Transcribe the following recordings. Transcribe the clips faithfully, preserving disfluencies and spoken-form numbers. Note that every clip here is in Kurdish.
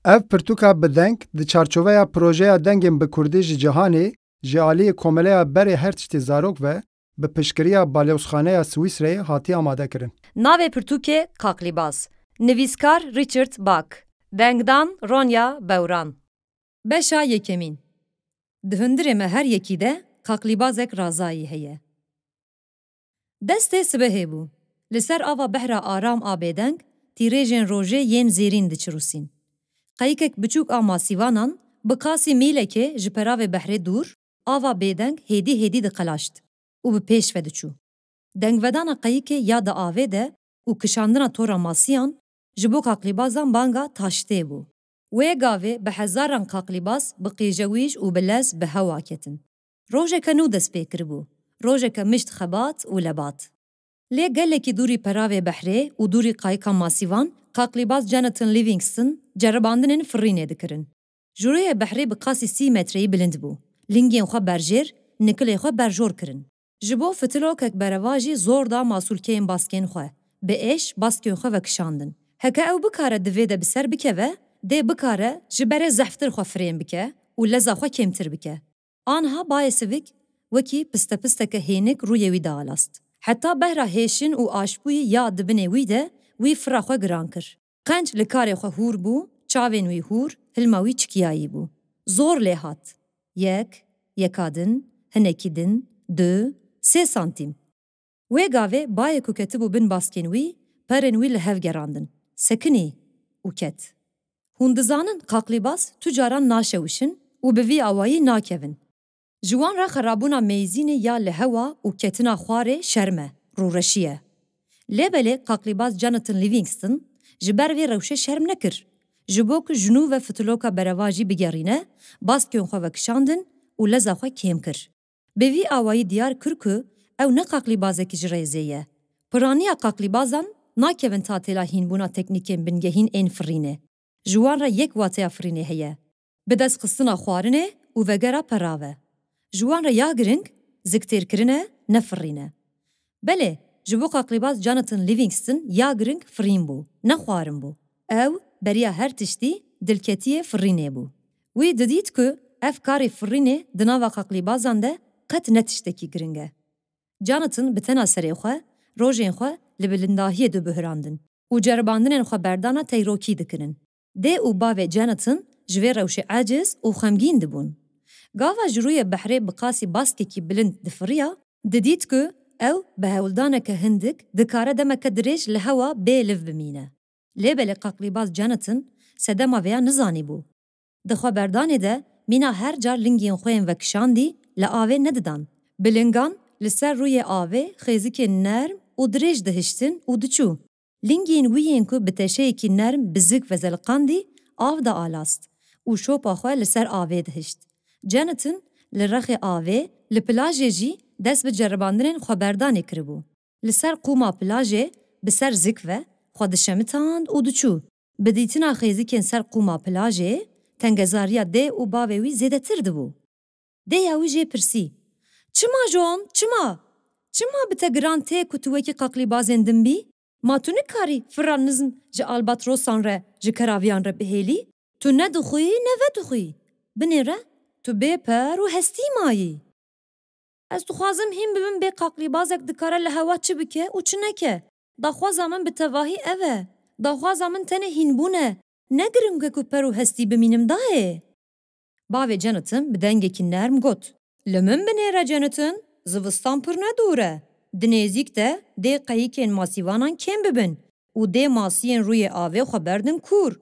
Ev pirtûka bi deng di çarçoveya projeya dengên bi kurdî ji cîhanê ji aliyê Komeleya Berê Her Tiştê Zarok ve bi piştgiriya Balozxaneya Swîsreyê hatiye amadekirin. Navê pirtûkê Qaqlîbaz. Nivîskar Richard Bach. Dengdan Ronya Bewran. Beşa yekemîn. Di hundirê me her yekî de qaqlîbazek razayî heye. Destê sibehê bû. Li ser ava behra aram a bêdeng, tîrêjên rojê yên zêrîn diçirûsîn. Qeyikek biçûk a masîvanan, bi qasî mîlekê ji peravê behrê dûr, ava bêdeng hêdî hêdî diqelaşt û bi pêş ve diçû. Dengvedana qeyikê ya di avê de û kişandina tora masiyan ji bo qaqlîbazan banga taştê bû. Wê gavê bi hezaran qaqlîbaz bi qîjewîj û bi lez bi hewa ketin. Rojeke nû dest pê kiribû. Rojeke mişt xebat û lebat. Lê gelekî dûrî peravê behrê û dûrî qayika masîvan, qaqlîbaz Jonathan Livingston ceribandinên firînê dikirin. Ji rûyê behrê bi qasî sî metreyî bilind bû. Lingên xwe berjêr, nikilê xwe berjor kirin. Ji bo fitilokek berevajî zor da masûlkeyên baskên xwe. Bi êş baskên xwe vekişandin. Heke ew bikare di vê de bi ser bikeve, dê bikare ji berê zehftir xwe firên bike û leza xwe kêmtir bike. Anha bayê sivik wekî pistepisteke hênik rûyê wî dialast. Heta behra hêşin û aşbûyî ya di binê wî de wî fira xwe giran kir. Qenc li karê xwe hûr bû, çavên wî hûr, hilma wî çikiyayî bû. Zor lê hat. Yek, yeka din, hinekî din, du, sê santîm. Wê gavê bayê ku ketibû bin baskên wî, perên wî li hev gerandin. Sekinî û ket. Hûn dizanin qaqlîbaz tu caran naşewişin û bi vî awayî nakevin. Ji wan re xerabûna meyzînê ya li hewa û ketina xwarê şerm e, rûreşî ye. Lê belê qaqlîbaz Jonathan Livingston ji ber vê rewşê şerm nekir. Ji bo ku ji nû ve fitiloka berevajî bigerîne, baskên xwe vekişandin û leza xwe kêm kir. Bi vî awayî diyar kir ku ew ne qaqlîbazekî ji rêzê ye. Piraniya qaqlîbazan nakevin tatêla hînbûna teknîkên bingehîn ên firînê. Ji wan re yek wateya firînê heye. Bi dest xistina xwarinê û vegera perav e. Ji wan re ya giring ziktêrkirin e, ne firîn e. Belê, ji bo qaqlîbaz Jonathan Livingston ya giring firîn bû, ne xwarin bû. Ew beriya her tiştî dilketiyê firînê bû. Wî didît ku ev karê firînê di nava qaqlîbazan de qet ne tiştekî giring e. Jonathan bi tena serê xwe, rojên xwe li bilindahiyê dibihirandin û ceribandinên xwe berdana teyrokî dikirin. Dê û bavê Jonathan ji vê rewşê aciz û xemgîn dibûn. Gava ji rûyê behrê bi qasî baskekî bilind difiriya, didît ku ew bi hewldaneke hindik dikare demeke dirêj li hewa bê liv bimîne. Lê belê qaqlîbaz Jonathan sedema vêya nizanîbû. Di xweberdanê de mîna her car lingên xwe yên vekişandî li avê nedidan. Bi lingan li ser rûyê avê xêzikên nerm û dirêj dihiştin û diçû. Lingên wî yên ku bi teşeyekî nerm bi zik ve zeliqandî, av dialast û şopa xwe li ser avê dihişt. Jonathan li rexê avê, li plajê jî dest bi ceribandinên xweberdanê kiribû. Li ser qûma plajê bi ser zik ve xwe dişemitand û diçû. Bi dîtina xêzikên ser qûma plajê, tengezariya dê û bavê wî zêdetir dibû. Dêya wî jê pirsî, "Çima John, çima? Çima bi te giran tê ku tu wekî qaqlîbazên din bî? Ma tu nikarî fira nizm ji albatrosan re, ji keraviyan re bihêlî? Tu ne dixwî, ne vedixwî. Binêre tu bê per û hestî mayî." Ez dixwazim hîn bibim bê qaqlîbazek dikare li hewa çi bike û çi neke. Daxwaza min bi tevahî ev e. Daxwaza min tenê hînbûn e. Ne giring e ku per û hestî bimînim dayê. Bavê Jonathan bi dengekî nerm got, "Li min binêre Jonathan, zivistan pir ne dûr e. Di nêzîk de dê qeyikên masîvanan kêm bibin û dê masiyên rûyê avê xwe berdin kûr.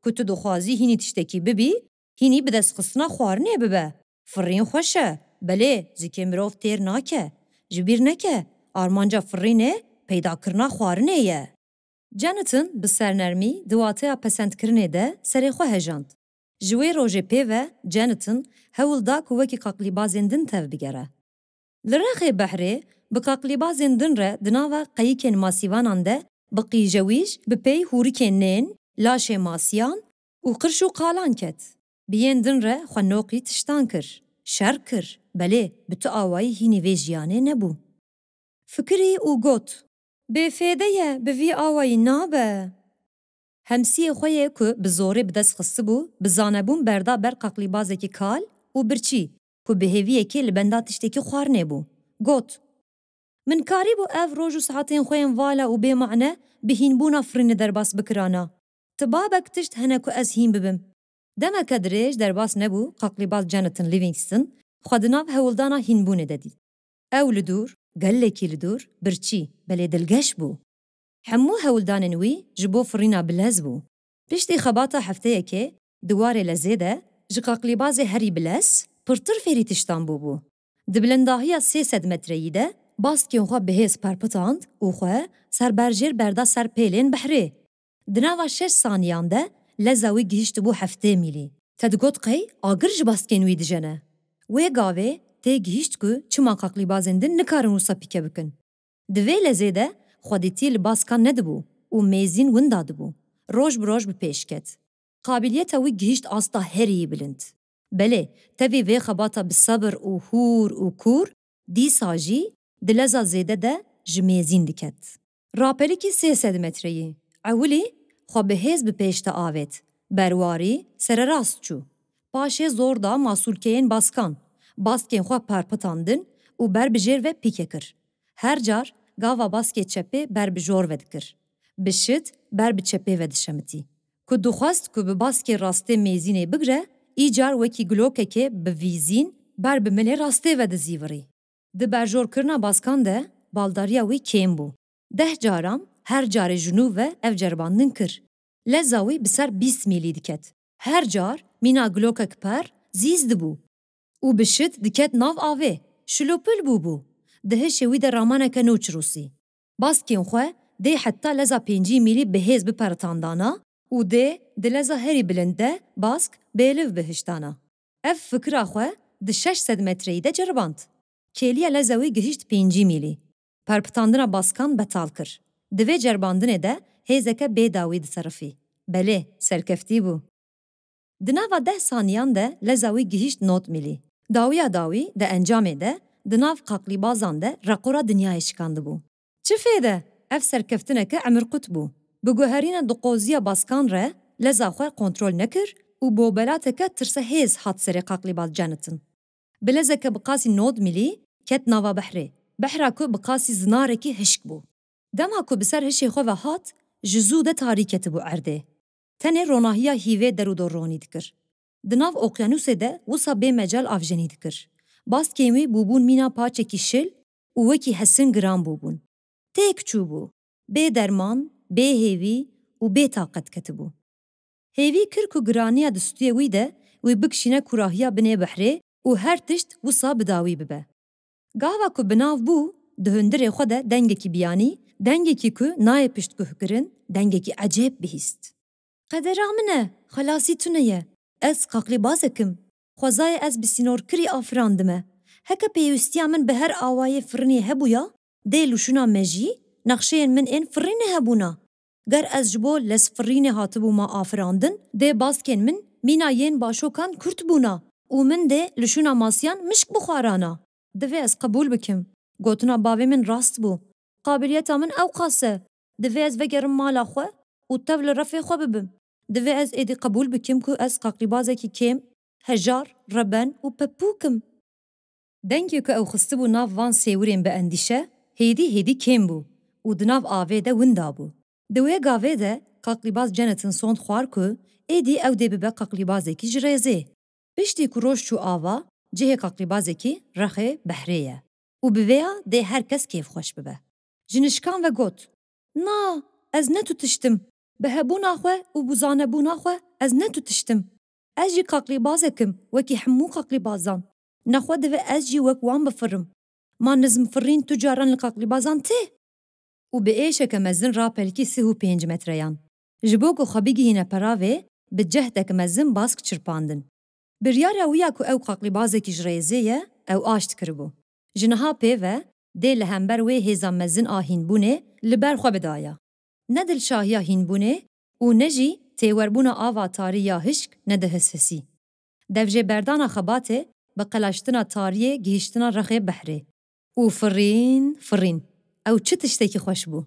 Ku tu dixwazî hînî tiştekî bibî, hînî bi destxistina xwarinê bibe. Firîn xweş e, belê zikê mirov têr nake. Ji bîr neke, armanca firînê peydakirina xwarinê ye." Jonathan bi sernermî di wateya pesendkirinê de serê xwe hejand. Ji wê rojê pê ve Jonathan hewl da ku wekî qaqlîbazên din tev bigere. Li rexê behrê bi qaqlîbazên din re di nava qeyikên masîvanan de bi qîjewîj, bi pey hûrikên nên, laşê masiyan û qirş û qalan ket. Bi yên din re xwe noqî tiştan kir, şer kir, belê bi tu awayî hînî vê jiyanê nebû. Fikirî û got, "Bêfêde ye, bi vî awayî nabe." Hemsiyê xwe yê ku bi zorê bi dest xistibû, bi zanebûn berda ber qaqlîbazekî kal û birçî ku bi hêviyekê li benda tiştekî xwarinê bû. Got, Min karîbû ev roj û saetên xwe yên vala û bêmane bi hînbûna firînê derbas bikirana. Ti babek tişt hene ku ez hîn bibim. Demeke dirêj derbas nebû, qaqlîbaz Jonathan Livingston xwe di nav hewldana hînbûnê de dît. Ew li dûr, gelekî li dûr, birçî, belê dilgeş bû. Hemû hewldanên wî ji bo firîna bilez bû. Piştî xebata hefteyekê di warê lezê de ji qaqlîbazê herî bilez pirtir fêrî tiştan bûbû. Di bilindahiya sê sed metreyî de baskên xwe bi hêz perpitand û xwe ser berjêr berda ser pêlên behrê. Di nava şeş saniyan de leza wî gihiştibû heftê mîlî. Te digot qey agir ji baskên wî dijene. Wê gavê tê gihîşt ku çima qaqlîbazên din nikarin wisa pîke bikin. Di vê lezê de xwedîtî li baskan nedibû û mêzîn winda dibû. Roj bi roj bi pêş ket. Qabîliyeta wî gihîşt asta herî bilind. Belê, tevî vê xebata bi sebir û hûr û kûr, dîsa jî di leza zêde de ji mêzîn diket. Rapelikî sê sed metreyî, ewilî xwe bi hêz bi pêş de avêt, berwarî sererast çû. Paşê zor da masûlkeyên baskan, baskên xwe perpitandin û ber bi jêr ve pîke kir. Her car gava baskê çepê ber bi jor ve dikir. Bi şid ber bi çepê ve dişemitî. Ku dixwest ku bi baskê rastê mêzînê bigre, îcar wekî glokekê bi vîzîn ber bi milê rastê ve dizîvirî. Di berjorkirina baskan de baldariya wî kêm bû. Deh caran her carê ji nû ve ev ceribandin kir. Leza wî bi ser bîst mîlî diket. Her car mîna glokek per zîz dibû û bi şid diket nav avê, şilopil bûbû. Di hişê wî de ramaneke nû çirûsî. Baskên xwe dê heta leza pêncî mîlî bi hêz biperitandana û dê di leza herî bilind de bask bêliv bihiştana. Ev fikira xwe di şeş sed metreyî de ceriband. Kêliya leza wî gihişt pêncî mîlî. Perpitandina baskan betal kir. Di vê ceribandinê de hêzeke bê dawî diserifî. Belê, serkeftî bû. Di nava deh saniyan de leza wî gihişt nod mîlî. Dawiya dawî di encamê de di nav qaqlîbazan de reqora dinyayê şikandibû. Çi fêde? Ev serkeftineke emirqut bû. Bi guherîna diqoziya baskan re leza xwe kontrol nekir û bobelateke tirsehêz hat serê qaqlîbaz Jonathan. Bi lezeke bi qasî nod mîlî ket nava behrê. Behra ku bi qasî zinarekî hişk bû. Dema ku bi ser hişê xwe ve hat, ji zû de tarî ketibû erdê. Tenê ronahiya hîvê derûdor ronî dikir. Di nav oqyanûsê de wisa bê mecal avjenî dikir. Baskên wî bûbûn mîna paçekî şil û wekî hesin giran bûbûn. Têk çûbû. Bê derman, bê hêvî û bê taqet ketibû. Hêvî kir ku giraniya di stûyê wî de wî bikişîne kûrahiya binê behrê û her tişt wisa bi dawî bibe. Gava ku bi nav bû, di hundirê xwe de dengekî biyanî, dengekî ku nayê piştguhkirin, dengekî ecêb bihîst. Qedera min e, xelasî tune ye. Ez qaqlîbazek im. Xwezayê ez bi sînorkirî afirandime. Heke pêwîstiya min bi her awayê firînê hebûya, dê lûşûna mejî, nexşeyên min ên firînê hebûna. Ger ez ji bo lezfirînê hatibûma afirandin, dê baskên min mîna yên başokan kurt bûna û min dê lûşûna masiyan mişk bixwarana. Divê ez qebûl bikim. Gotina bavê min rast bû. Qabîliyeta min ewqas e. Divê ez vegerim mala xwe û tev li refê xwe bibim. Divê ez êdî qebûl bikim ku ez qaqlîbazekî kêm, hejar, reben û pepûk im. Dengê ku ew xistibû nav van sêwirên bi endîşe, hêdî hêdî kêm bû û di nav avê de winda bû. Di wê gavê de qaqlîbaz Jonathan sond xwar ku êdî ew dê bibe qaqlîbazekî ji rêzê. Piştî ku roj çû ava, cihê qaqlîbazekî rexê behrê ye û bi vêya dê her kes kêfxweş bibe. Ji nişkan ve got, Na, ez ne tu tişt im. Bi hebûna xwe û bi zanebûna xwe ez ne tu tişt im. Ez jî qaqlîbazek im, wekî hemû qaqlîbazan. Nexwe divê ez jî wek wan bifirim. Ma nizmfirîn tu caran li qaqlîbazan tê? Û bi êşeke mezin rapelkî sih û pênc metreyan. Ji bo ku xwe bigihîne peravê, bi cehdek mezin bask çirpandin. Biryara wî ya ku ew qaqlîbazekî ji rêzê ye, ew aşt kiribû. Ji niha pê ve dê li hember wê hêza mezin a hînbûnê li ber xwe bidaya. Ne dilşahiya hînbûnê û ne jî têwerbûna ava tarî ya hişk nedihishisî. Devjêberdana xebatê bi qelaştina tariyê gihîştina rexê behrê. Û firîn, firîn. Ew çi tiştekî xweş bû.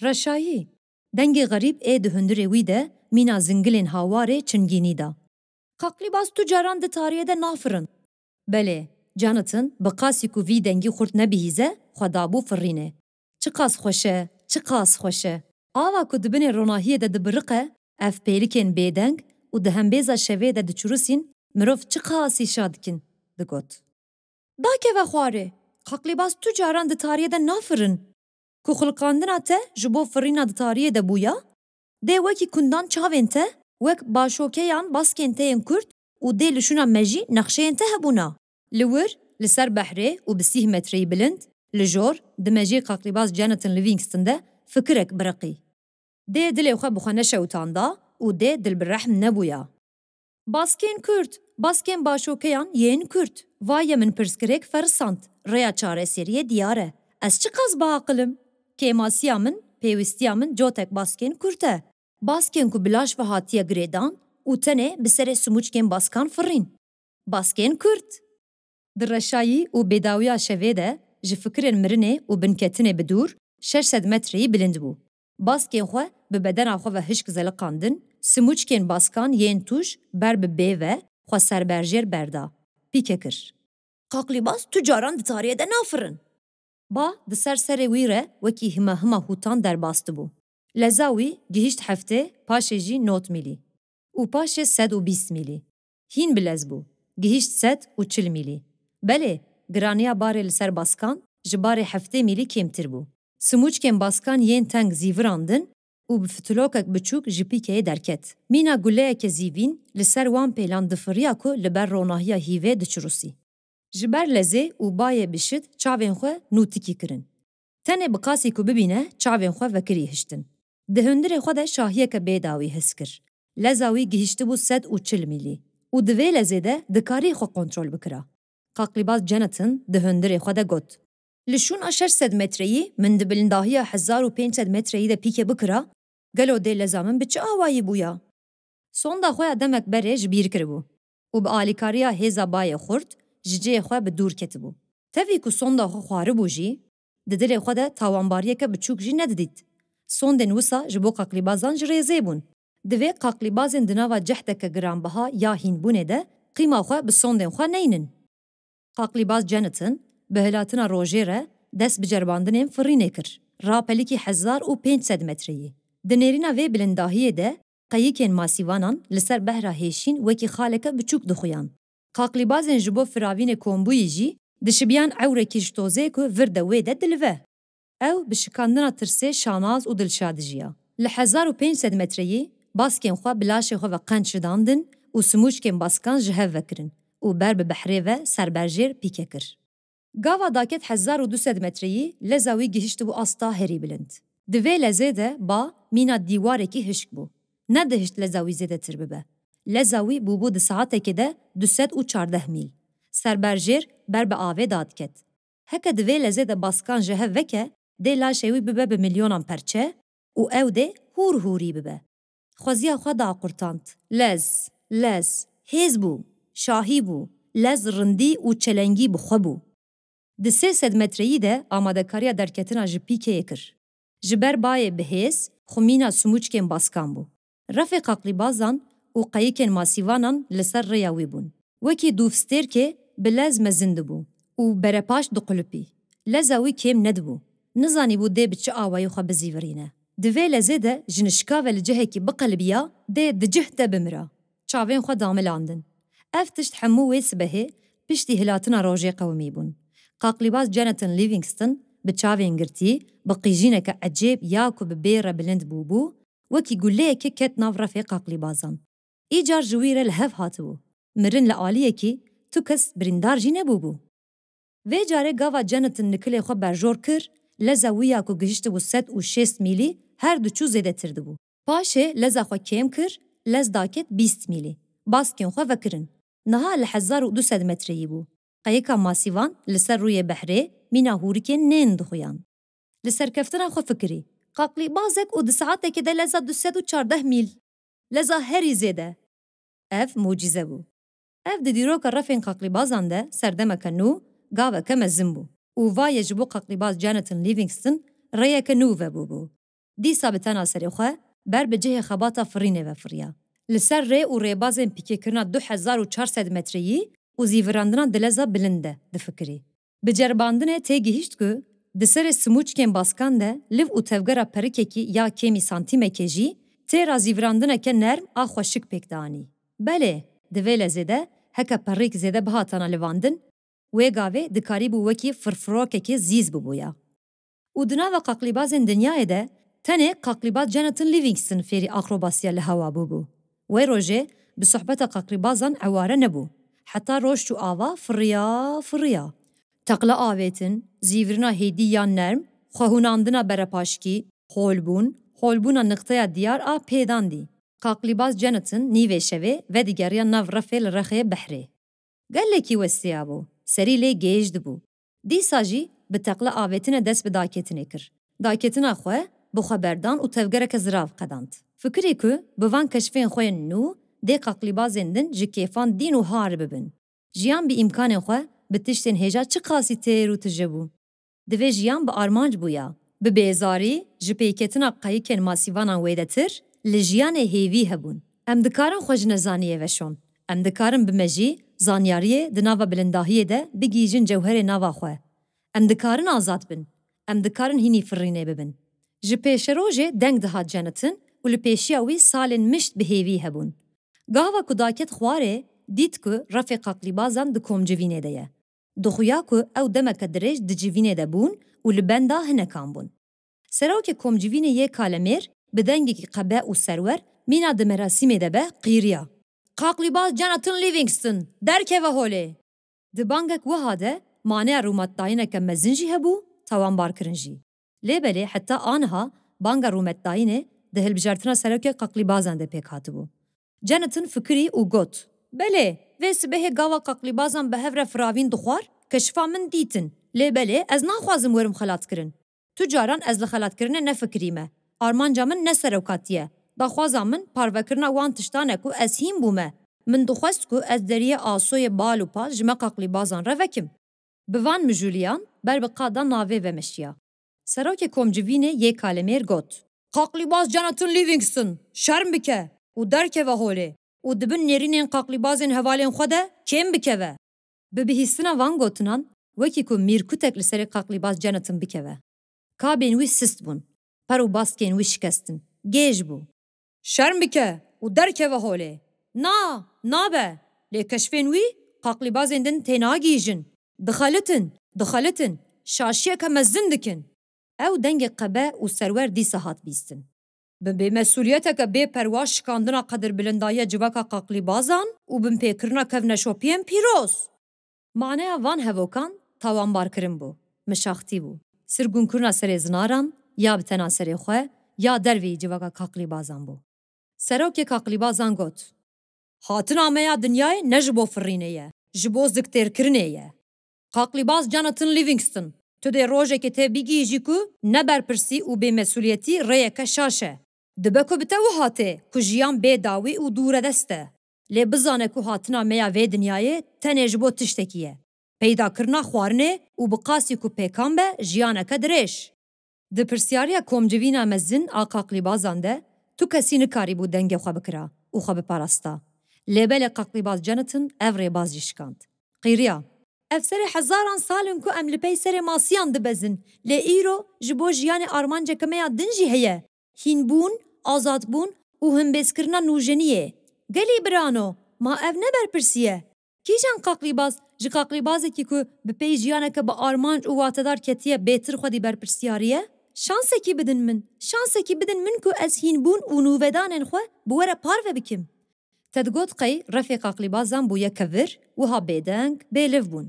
Reşayî. Dengê xerîb ê di hundirê wî de mîna zingilên hawarê çingînî da. Qaqlîbaz tu caran di tariyê de nafirin. Belê, Jonathan, bi qasî ku vî dengî xurt nebihîze, xwe dabû firînê. Çiqas xweş e, çiqas xweş e. Ava ku di binê ronahiyê de dibiriqe, ev pêlikên bêdeng û di hembêza şevê de diçurusîn, mirov çiqasî şa dikin, digot. Dakeve xwarê, Qaqlîbaz tu caran di tariyê de nafirin. Ku xulqandina te ji bo firîna di tariyê de bûya, dê wekî kundan çavên te, wek başokeyan baskên te yên kurt û dê li şûna mejî nexşeyên te hebûna. Li wir, li ser behrê û bi sîh metreyî bilind, li jor, di mejiyê Qaqlîbaz Jonathan Livingston de fikirek biriqî. Dê dilê xwe bi xwe neşewitanda û dê dilbirehm nebûya. Baskên kurt, baskên başokeyan yên kurt. Vaye min pirsgirêk ferisand, rêya çareseriyê diyar e. Ez çiqas biaqilim? Kêmasiya min, pêwîstiya min cotek baskên kurt e. Baskên ku bi laş ve hatiye girêdan û tenê bi serê simûçkên baskan firîn. Baskên kurt. Di reşayî û bêdawiya şevê de ji fikirên mirinê û binketinê bi dûr şeş sed metreyî bilind bû. Baskên xwe bi bedena xwe ve hişk zeliqandin, simûçkên baskan yên tûj ber bi bê ve xwe serberjêr berda. Pîke kir. Qaqlîbaz tu caran di tariyê de nafirin. Ba di ser serê wî re wekî hima hima hûtan derbas dibû. Leza wî gihîşt heftê, paşê jî nod mîlî. Û paşê sed û bîst mîlî. Hîn bilez bû. Gihîşt sed û çil mîlî. Belê, giraniya barê li ser baskan ji barê heftê mîlî kêmtir bû. Simûçkên baskan yên teng zîvirandin û bi fitilokek biçûk ji pîkeyê derket. Mîna guleyeke zîvîn li ser wan pêlan difiriya ku li ber ronahiya hîvê diçirusî. Ji ber lezê û bayê bi şid çavên xwe nûtikî kirin. Tenê bi qasî ku bibîne çavên xwe vekirî hiştin. Di hundirê xwe de şahiyeke bêdawî his kir. Leza wî gihîştibû sed û çil mîlî û di vê lezê de dikarî xwe kontrol bikira. Qaqlîbaz Jonathan di hundirê xwe de got, Li şûna şeş sed metreyî min di bilindahiya hezar û pênc sed metreyî de pîke bikira, gelo dê leza min bi çi awayî bûya? Sonda xwe ya demek berê ji bîr kiribû û bi alîkariya hêza bayê xurt ji cihê xwe bi dûr ketibû. Tevî ku sonda xwe xwaribû jî, di dilê xwe de tawanbariyeke biçûk jî nedidît. Sondên wisa ji bo qaqlîbazan ji rêzê bûn. Divê qaqlîbazên di nava cehdeke giranbiha ya hînbûnê de qîma xwe bi sondên xwe neynin. Qaqlîbaz Jonathan bi hilatina rojê re dest bi cerbandinên firînê kir, rapelikî hezar û pênc sed metreyî. Di nêrîna vê bilindahiyê de qeyikên masîvanan li ser behra hêşîn wekî xaleke biçûk dixuyan. Qaqlîbazên ji bo firavînê kombûyî jî dişibiyan ewrekî ji tozê ku vir de wê de dilive. Ew bi şikandina tirsê şanaz û dilşa dijiya. Li hezar û pênc sed metreyî baskên xwe bi laşê xwe ve qenc şidandin û simûçkên baskan ji hev ve kirin û ber bi behrê ve serberjêr pîke kir. Gava daket hezar û du sed metreyî leza wî gihiştibû asta herî bilind. Di vê lezê de ba mîna dîwarekî hişk bû. Nedihişt leza wî zêdetir bibe. Leza wî bûbû di saetekê de du sed û çardeh mîl. Serberjêr ber bi avê dadiket. Heke di vê lezê de baskan ji hev veke, dê laşê wî bibe bi milyonan perçe û ew dê hûr hûrî bibe. Xweziya xwe daqurtand. Lez, lez, hêz bû, şahî bû, lez rindî û çelengî bi xwe bû. Di sê sed metreyî de amadekariya derketina ji pîkeyê kir. Ji ber bayê bi hêz, xwe mîna simûçkên baskan bû. Refê qaqlîbazan û qeyikên masîvanan li ser rêya wî bûn. Wekî dûvstêrkê bi lez mezin dibû û berepaş diqulipî. Leza wî kêm nedibû. Nizanîbû dê bi çi awayî xwe bizîvirîne. Di vê lezê de ji nişka ve li cihekî biqelibiya, dê di cih de bimira. Çavên xwe damilandin. Ev tişt hemû wê sibehê piştî hilatina rojê qewimî bûn. Qaqlîbaz Jonathan Livingston bi çavên girtî, bi qîjîneke ecêb ya ku bi bê re bilind bûbû, wekî guleyekê ket nav refê qaqlîbazan. Îcar ji wî re li hev hatibû. Mirin li aliyekî tu kes birîndar jî nebûbû. Vê carê gava Jonathan nikilê xwe berjor kir, leza wî ya ku gihiştibû sed û şêst mîlî her diçû zêdetir dibû. Paşê leza xwe kêm kir, lez daket bîst mîlî. Baskên xwe vekirin. Niha li hezar û du sed metreyî bû. Qeyika masîvan li ser rûyê behrê mîna hûrikên nên dixuyan. Li serkeftina xwe fikirî. Qaqlîbazek û di saetekê de leza du sed û çardeh mîl. Leza herî zêde. Ev mucîze bû. Ev di dîroka refên qaqlîbazan de serdemeke nû, gaveke mezin bû. Û va ye ji bo qaqlîbaz Jonathan Livingston rêyeke nû vebûbû. Dîsa bi tena serê xwe, ber bi cihê xebata firînê ve firiya. Li ser rê û rêbazên pîkekirina du hezar û çar sed metreyî û zîvirandina dileza bilind de difikirî. Bi ceribandinê tê gihîşt ku di serê simûçkên baskan de liv û tevgera perikekî ya kêmî santîmekê jî têra zîvirandineke nerm a xweşik pêk dianî. Belê, di vê lezê de heke perîk zêde bihatana livandin, wê gavê dikarîbû wekî firfirokekê zîz bibûya. Û di nava qaqlîbazên dinyayê de tenê qaqlîbaz Jonathan Livingston fêrî akrobasiya li hewa bûbû. Wê rojê bi sohbeta qaqlîbazan eware nebû. Heta roj çû ava, firiya, firiya. Teqla avêtin, zîvirina hêdî yan nerm, xwehûnandina berepaşkî, holbûn, holbûna niqteya diyar a pêdandî. Qaqlîbaz Jonathan nîvê şevê vedigeriya nav refê li rexê behrê. Gelekî westiyabû, serî lê gêj dibû. Dîsa jî bi teqla avêtine dest bi dakêtinê kir. Dakêtina xwe bi xwe berdan û tevgereke zirav qedand. Fikirî ku bi van keşfên xwe yên nû dê qaqlîbazên din ji kêfan dîn û har bibin. Jiyan bi îmkanên xwe bi tiştên hêja çiqasî têr û tije bû. Divê jiyan bi armanc bûya. Bi bêzarî, ji pêketina qeyikên masîvanan wêdetir, li jiyanê hêvî hebûn. Em dikarin xwe ji nezaniyê veşon. Em dikarin bi mejî, zanyariyê di nava bilindahiyê de bigihîjin cewherê nava xwe. Em dikarin azad bin. Em dikarin hînî firînê bibin. Ji pêşerojê deng dihat Jonathan û li pêşiya wî salên mişt bi hêvî hebûn. Gava ku daket xwarê, dît ku refê qaqlîbazan di komcivînê de ye. Dixuya ku ew demeke dirêj di civînê de bûn û li benda hinekan bûn. Serokê komcivînê yê kalemêr bi dengekî qebe û serwer mîna di merasîmê de be qîriya. Qaqlîbaz Jonathan Livingston, derkeve holê! Di bangek wiha de maneya rûmetdayîneke mezin jî hebû, tawanbarkirin jî. Lê belê heta aniha banga rûmetdayînê di hilbijartina serokê qaqlîbazan de pêk hatibû. Jonathan fikirî û got, Belê, vê sibehê gava qaqlîbazan bi hev re firavîn dixwar, keşifa min dîtin. Lê belê ez naxwazim werim xelatkirin. Tu caran ez li xelatkirinê nefikirîme. Armanca min ne serokatî ye. Daxwaza min parvekirina wan tiştan e ku ez hîn bûme. Min dixwest ku ez deriyê asoyê bal û pal ji me qaqlîbazan re vekim. Bi van mijûliyan ber bi qada navê ve meşiya. Serokê komcivînê yê kalemêr got, Qaqlîbaz Jonathan Livingston, şerm bike û derkeve holê û di bin nêrînên qaqlîbazên hevalên xwe de kêm bikeve. Bi bihîstina van gotinan, wekî ku mîrkutek li serê qaqlîbaz Jonathan bikeve. Kabên wî sist bûn. Per û baskên wî şikestin. Gêj bû. Şerm bike û derkeve holê. Na, nabe. Lê keşfên wî qaqlîbazên din tênagihîjin. Dixelitin, dixelitin. Şaşiyeke mezin dikin. Ew dengê qebe û serwer dîsa hat bîstin. Bi bêmesûliyeteke bê perwa şikandina qedirbilindahiya civaka qaqlîbazan û binpêkirina kevneşopiyên pîroz. Maneya van hevokan tawanbarkirin bû, mişaxtî bû. Sirgûnkirina serê zinaran ya bi tena serê xwe ya derveyî civaka qaqlîbazan bû. Serokê qaqlîbazan got, Hatina me ya dinyayê ne ji bo firînê ye, ji bo ziktêrkirinê ye. Qaqlîbaz Jonathan Livingston, tu dê rojekê tê bigihîjî ku ne berpirsî û bêmesûliyetî rêyeke şaş e. Dibe ku bi te wiha tê ku jiyan bê dawî û dûredest e. Lê bizane ku hatina me ya vê dinyayê tenê ji bo tiştekî ye. Peydakirina xwarinê û bi qasî ku pêkan be jiyaneke dirêj. Di pirsyariya komcivîna mezin a qaqlîbazan de tu kesî nikarîbû dengê xwe bikira û xwe biparasta. Lê belê qaqlîbaz Jonathan ev rêbaz jî şikand. Qîriya. Ev serê hezaran sal in ku em li pey serê masiyan dibezin, lê îro ji bo jiyanê armanceke me ya din jî heye. Hînbûn, azadbûn û himbêzkirina nûjeniyê. Gelî birano, ma ev ne berpirsî ye? Kîjan qaqlîbaz, ji qaqlîbazekî ku bi pey jiyaneke bi armanc û watedar ketiye, bêtir xwedî berpirsiyarî ye? Şansekî bidin min, şansekî bidin min ku ez hînbûn û nûvedanên xwe bi we re parve bikim. Te digot qey refê qaqlîbazan bûye kevir, wiha bêdeng, bêliv bûn.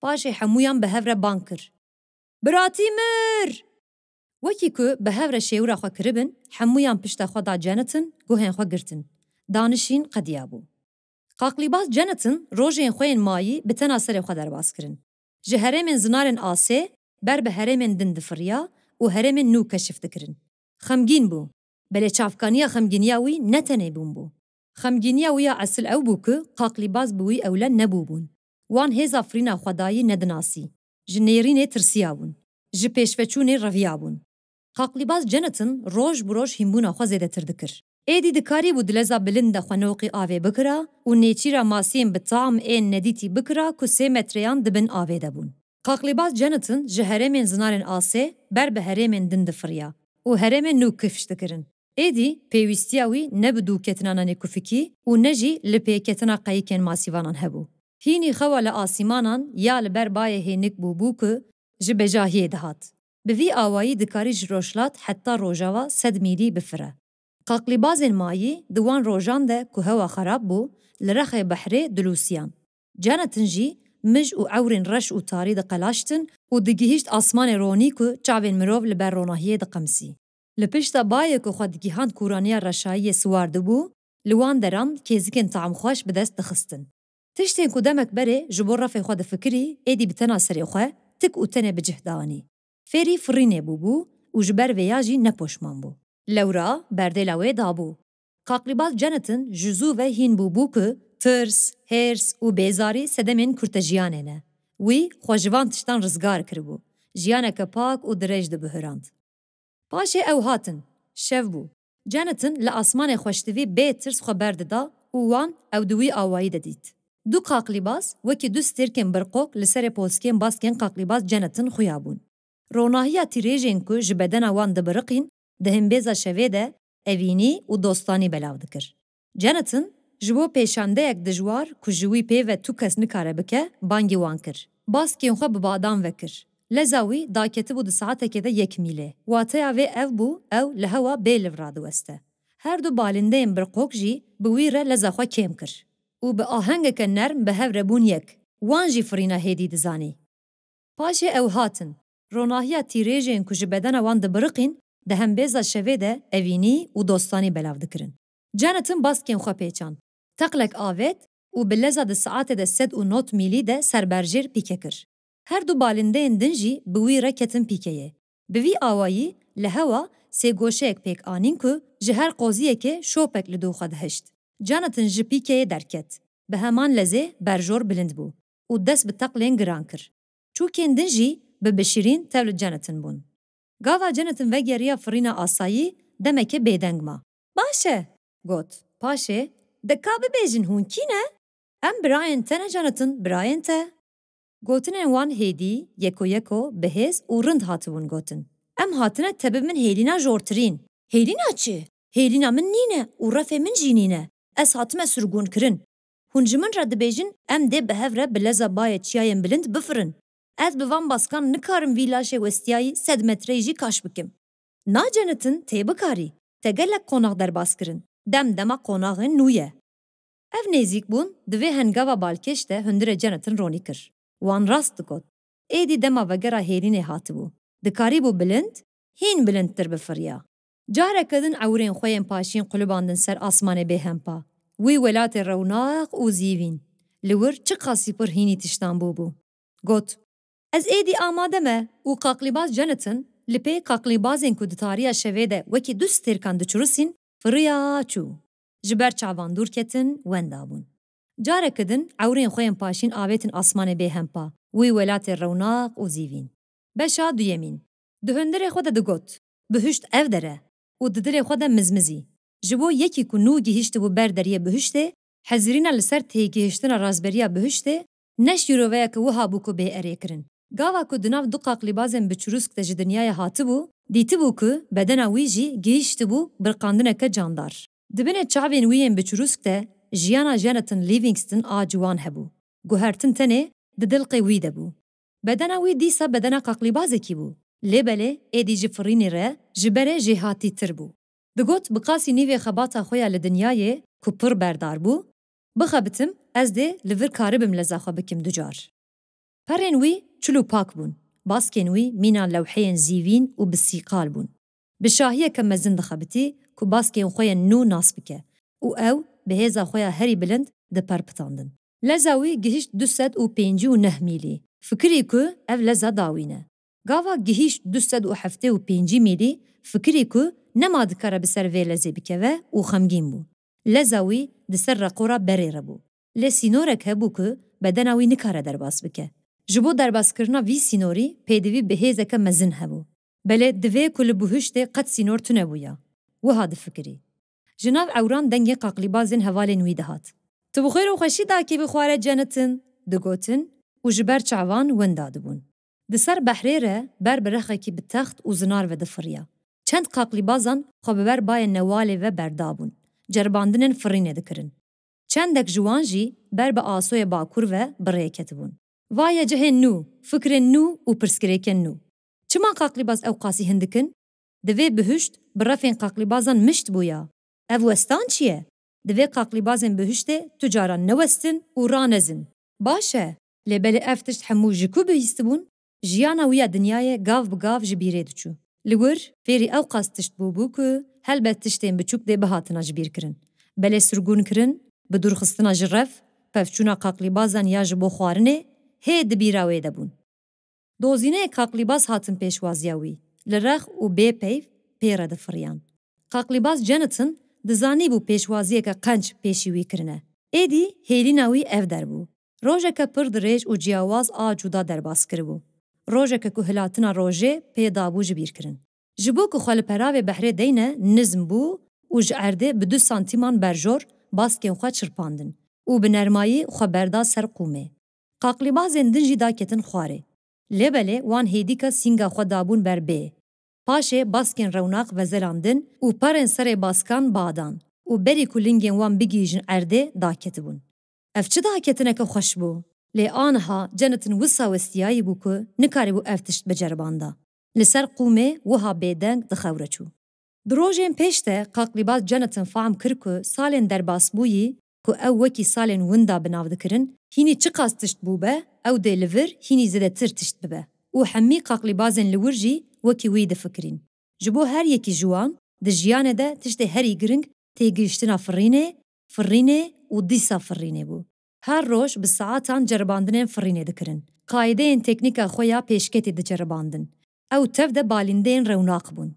Paşê hemûyan bi hev re bang kir. Biratî mir! Wekî ku bi hev re şêwira xwe kiribin, hemûyan pişta xwe da Jonathan, guhên xwe girtin. Danişîn qediyabû. Qaqlîbaz Jonathan rojên xwe yên mayî bi tena serê xwe derbas kirin. Ji herêmên zinarên asê ber bi herêmên din difiriya û herêmên nû keşif dikirin. Xemgîn bû. Belê çavkaniya xemgîniya wî ne tenê bûn bû. Xemgîniya wî ya esil ew bû ku qaqlîbaz bi wî ewle nebûbûn. Wan hêza firîna xwedayî nedinasî. Ji nêrînê tirsiyabûn. Ji pêşveçûnê reviyabûn. Qaqlîbaz Jonathan roj bi roj hînbûna xwe zêdetir dikir. Êdî dikarîbû di leza bilind de xwe noqî avê bikira û nêçîra masiyên bi tam ên nedîtî bikira ku sê metreyan di bin avê de bûn. Qaqlîbaz Jonathan ji herêmên zinarên asê ber bi herêmên din difiriya û herêmên nû kifş dikirin. Êdî pêwîstiya wî ne bi dûketina nanê kufikî û ne jî li pêketina qeyikên masîvanan hebû. Hînî xewa li asîmanan ya li ber bayê hênik bûbû ku ji bejahiyê dihat. Bi vî awayî dikarî ji rojhilat heta rojava sed mîlî bifire. Qaqlîbazên mayî di wan rojan de ku hewa xerab bû, li rexê behrê dilûsiyan. Jonathan jî mij û ewrên reş û tarî diqelaştin û digihîşt asmanê ronî ku çavên mirov li ber ronahiyê diqemsî. Li pişta bayê ku xwe digihand kûraniya reşayiyê siwar dibû, li wan deran kêzikên tamxweş bi dest dixistin. Tiştên ku demek berê ji bo refê xwe difikirî, êdî bi tena serê xwe tik û tenê bi cih dianî. Fêrî firînê bûbû û ji ber vêya jî nepoşman bû. Lewra berdêla wê dabû. Qaqlîbaz Jonathan ji zû ve hîn bûbû ku tirs, hêrs û bêzarî sedemên kurtejiyanê ne. Wî xwe ji van tiştan rizgar kiribû. Jiyaneke pak û dirêj dibihurand. Paşê ew hatin. Şev bû. Jonathan li asmanê xweştivî bê tirs xwe berdida û wan ew di wî awayî de dît. Du qaqlîbaz wekî du stêrkên birqok li serê poskên baskên qaqlîbaz Jonathan xuya bûn. Ronahiya tîrêjên ku ji bedena wan dibiriqîn, di himbêza şevê de evînî û dostanî belav dikir. Jonathan ji bo pêşandeyek dijwar ku ji wî pê ve tu kes nikare bike, bangî wan kir. Baskên xwe bi badan ve kir. Leza wî daketibû di saetekê de yek mîlê. Wateya vê ev bû, ew li hewa bê liv radiweste. Her du balindeyên birqok jî bi wî re leza xwe kêm kir û bi ahengeke nerm bi hev re bûn yek. Wan jî firîna hêdî dizanî. Paşê ew hatin. Ronahiya tîrêjên ku ji bedena wan dibiriqîn, di hembêza şevê de evînî û dostanî belav dikirin. Jonathan baskên xwe pêçand. Teqlek avêt û bi leza di saetê de sed û nod mîlî de serberjêr pîke kir. Her du balindeyên din jî bi wî re ketin pîkeyê. Bi vî awayî li hewa sêgoşeyek pêk anîn ku ji her qoziyekê şopek li dû xwe dihişt. Jonathan ji pîkeyê derket. Bi heman lezê berjor bilind bû û dest bi teqlên giran kir. Çûkên din jî bi bişirîn tev li Jonathan bûn. Gava Jonathan vegeriya firîna asayî, demekê bêdeng ma. Baş e, got. Paşê, de ka bibêjin hûn kî ne? Em birayên te ne Jonathan, birayên te. Gotinên wan hêdî, yeko yeko, bi hêz û rind hatibûn gotin. Em hatine te bibin hêlîna jortirîn. Hêlîna çi? Hêlîna min nîne û refê min jî nîne. Ez hatime sirgûnkirin. Hûn ji min re dibêjin, em dê bi hev re bi leza bayê çiyayên bilind bifirin. Ez bi van baskan nikarim vî laşê westiyayî sed metreyî jî kaş bikim. Na Jonathan tê bikarî. Te gelek qonax derbas kirin. Dem dema qonaxên nû ye. Ev nêzîk bûn, di vê hengava balkêş de hundirê Jonathan ronî kir. Wan rast digot. Êdî dema vegera hêlînê hatibû. Dikarîbû bilind, hîn bilindtir bifiriya. Careke din ewrên xwe yên paşîn qulibandin ser asmanê bêhempa. Wî welatê rewnaq û zîvîn. Li wir çiqasî pir hînî tiştan bûbû. Got, ez êdî amade me û qaqlîbaz Jonathan li pê qaqlîbazên ku di tariya şevê de wekî du stêrkan diçirisîn, firiya çû. Ji ber çavan dûr ketin, wenda bûn. Careke din ewrên xwe yên paşîn avêtin asmanê bêhempa, wî welatê rewnaq û zîvîn. Beşa duyemîn. Di hundirê xwe de digot, bihuşt ev der e û di dilê xwe de mizmizî. Ji bo yekî ku nû gihîştibû ber deriyê bihuştê, hezirîna li ser têgihiştina razberiya bihuştê ne şîroveyeke wiha bû ku bê erê kirin. Gava ku di nav du qaqlîbazên bi çirûsk de ji dinyayê hatibû, dîtibû ku bedena wî jî gihîştibû birqandineke candar. Di binê çavên wî yên bi çirûsk de jiyana Jonathan Livingston a ciwan hebû. Guhertin tenê di dilqê wî de bû. Bedena wî dîsa bedena qaqlîbazekî bû. Lê belê êdî ji firînê re, ji berê jêhatîtir bû. Digot, bi qasî nîvê xebata xwe ya li dinyayê ku pir berdar bû, bixebitim, ez dê li vir karibim leza xwe bikim ducar. Perên wî çil û pak bûn. Baskên wî mîna lewheyên zîvîn û bi sîqal bûn. Bi şahiyeke mezin dixebitî ku baskên xwe yên nû nas bike û ew bi hêza xwe ya herî bilind diperpitandin. Leza wî gihişt du sed û pêncî û neh mîlî. Fikirî ku ev leza dawîn e. Gava gihişt du sed û heftê û pêncî mîlî, fikirî ku nema dikare bi ser vê lezê bikeve û xemgîn bû. Leza wî di ser reqora berê re bû. Lê sînorek hebû ku bedena wî nikare derbas bike. Ji bo derbaskirina vî sînorî pêdivî bi hêzeke mezin hebû. Belê divê ku li buhiştê qet sînor tune bûya. Wiha difikirî. Ji nav ewran dengê qaqlîbazên hevalên wî dihat. Tu bi xêr û xweşî dakê bi xware Jonathan, digotin û ji ber çavan winda dibûn. Di ser behrê re ber bi rexekî bi text û zinar ve difiriya. Çend qaqlîbazan xwe bi ber bayê newalê ve berdabûn. Ceribandinên firînê dikirin. Çendek ji wan jî ber bi asoyê bakur ve bi rê ketibûn. Va ye cihên nû, fikrên nû û pirsgirêkên nû. Çima qaqlîbaz ew qasî hindik in? Divê bihuşt bi refên qaqlîbazan mişt bûya. Ev westan çi ye? Divê qaqlîbazên bihuştê tu caran newestin û ranezin. Baş e, lê belê ev tişt hemû ji ku bihîstibûn? Jiyana wî ya dinyayê gav bi gav ji bîrê diçû. Li wir, fêrî ew qas tişt bûbû ku helbet tiştên biçûk dê bihatina ji bîr kirin. Belê sirgûnkirin, bidûrxistina ji rev, pevçûna qaqlîbazan ya ji bo xwarinê, hê di bîra wê de bûn. Dozîneyê qaqlîbaz hatin pêşwaziya wî, li rex û bê peyv pê re difiriyan. Qaqlîbaz Jonathan dizanîbû pêşwaziyeke qenc pêşî wî kirine. Êdî hêlîna wî ev der bû. Rojeke pir dirêj û ciyawaz a cuda derbas kiribû. Rojeke ku hilatina rojê pê dabû ji bîr kirin. Ji bo ku xwe li peravê behrê deyne nizm bû û ji erdê bi du santîman berjor baskên xwe çirpandin û bi nermayî xwe berda ser qûmê. Qaqlîbazên din jî daketin xwarê. Lê belê wan hêdîka sînga xwe dabûn ber bê. Paşê baskên rewnaq vezelandin û perên serê baskan badan û berî ku lingên wan bigihîjin erdê daketibûn. Ev çi daketineke xweş bû! Lê aniha Jonathan wisa westiyayî bû ku nikarîbû ev tişt biceribanda. Li ser qûmê wiha bêdeng di xew re çû. Di rojên pêş de qaqlîbaz Jonathan fehm kir ku salên derbasbûyî ku ew wekî salên winda bi nav dikirin, hînî çiqas tişt bûbe, ew dê li vir hînî zêdetir tişt bibe û hemî qaqlîbazên li wir jî wekî wî difikirîn. Ji bo her yekî ji wan di jiyanê de tiştê herî giring têgihiştina firînê, firînê û dîsa firînê bû. Her roj bi saetan ceribandinên firînê dikirin. Qaîdeyên teknîka xwe ya pêşketî diceribandin. Ew tev de balîndeyên rewnaq bûn.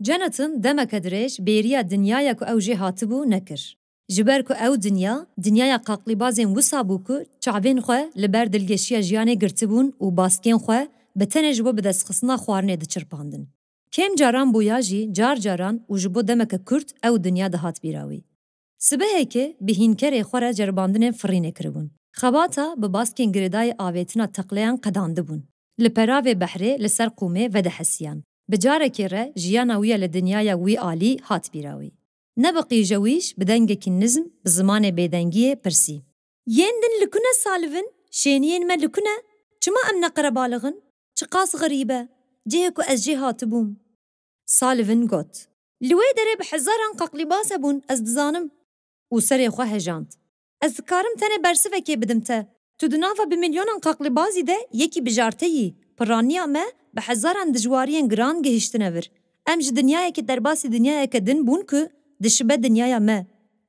Jonathan demeke dirêj bêriya dinyaya ku ew jê hatibû nekir. Ji ber ku ew dinya, dinyaya qaqlîbazên wisa bû ku çavên xwe li ber dilgeşiya jiyanê girtibûn û baskên xwe bi tenê ji bo bidestxistina xwarinê diçirpandin. Kêm caran bûya jî car caran û ji bo demeke kurt ew dinya dihat bîra wî. Sibehekê bi hînkerê xwe re ceribandinên firînê kiribûn. Xebata bi baskên girêdayî avêtina teqleyan qedandibûn. Li peravê behrê li ser qûmê vedihesiyan. Bi carekê re jiyana wî ya li dinyaya wî alî hat bîra wî. Ne bi qîje wîş, bi dengekî nizm, bi zimanê bêdengiyê pirsî. Yên din li ku ne Salivin? Şêniyên me li ku ne? Çima em ne qerebalix in? Çiqas xerîb e, cihê ku ez jê hatibûm. Salivin got. Li wê derê bi hezaran qaqlîbaz hebûn, ez dizanim. Û serê xwe hejand. Ez dikarim tenê bersivekê bidim te. Tu di nava bi milyonan qaqlîbazî de yekî bijarte yî. Piraniya me bi hezaran dijwariyên giran gihiştine vir. Em ji dinyayekê derbasî dinyayeke din bûn ku dişibe dinyaya me.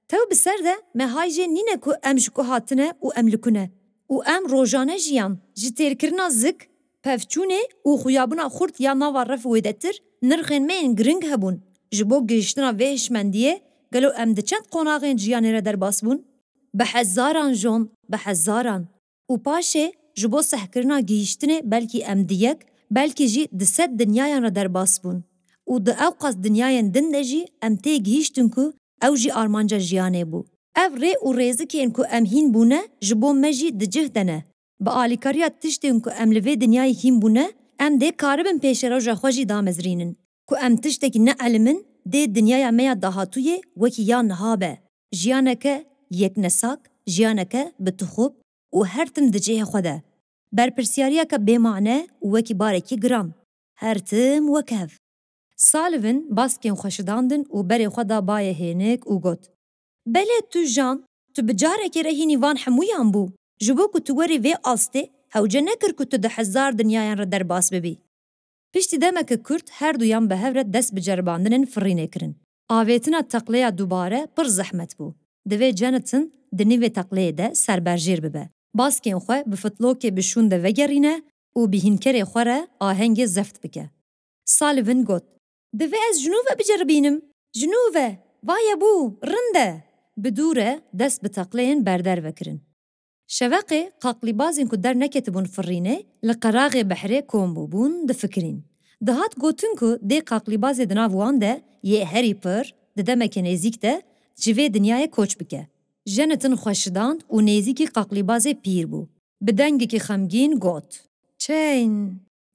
Tew bi ser de me hay jê nîne ku em ji ku hatine û em li ku ne. Û em rojane jiyan, ji têrkirina zik, pevçûnê û xuyabûna xurt ya nava rev wêdetir, nirxên me yên giring hebûn. Ji bo gihiştina vê hişmendiyê, gelo em di çend qonaxên jiyanê re derbas bûn? Bi hezaran jon, bi hezaran. Û paşê ji bo sehkirina gihîştinê belkî em di yek, belkî jî di sed dinyayan re derbas bûn. Û di ewqas dinyayên din de jî em tê gihîştin ku ew jî armanca jiyanê bû. Ev rê û rêzikên ku em hîn bûne ji bo me jî di cih de ne. Bi alîkariya tiştên ku em li vê dinyayê hîn bûne, em dê karibin pêşeroja xwe jî damezrînin. Ku em tiştekî neelimin dê dinyaya me ya dahatûyê wekî ya niha be. Jiyaneke yeknesak, jiyaneke bi tixûb û her tim di cihê xwe de. Berpirsyariyeke bêmane û wekî barekî giran. Her tim wek hev. Sullivan baskên xwe şidandin û berê xwe da bayê hênik û got, Belê tu jan, tu bi carekê re hînî van hemûyan bû. Ji bo ku tu werî vê astê, hewce nekir ku tu di hezar dinyayan re derbas bibî. Piştî demeke kurt her duyan bi hev re dest bi ceribandinên firînê kirin. Avêtina teqleya dubare pir zehmet bû. Divê Jonathan di nîvê teqleyê de serberjêr bibe. Baskên xwe bi fitlokê bi şûn de vegerîne û bi hînkerê xwe re ahengê zeft bike. Sullivan got, Divê ez ji nû ve biceribînim. Ji nû ve. Va ye bû, rind e. Bi dû re dest bi teqleyên berder ve kirin. Şeveqê qaqlîbazên ku derneketibûn firînê li qeraxê behrê kom bûbûn, difikirîn. Dihat gotin ku dê qaqlîbazê di nav wan de yê herî pir, di demeke nêzîk de ji vê dinyayê koç bike. Jonathan xwe şidand û nêzîkî qaqlîbazê pîr bû. Bi dengekî xemgîn got, "Chain!"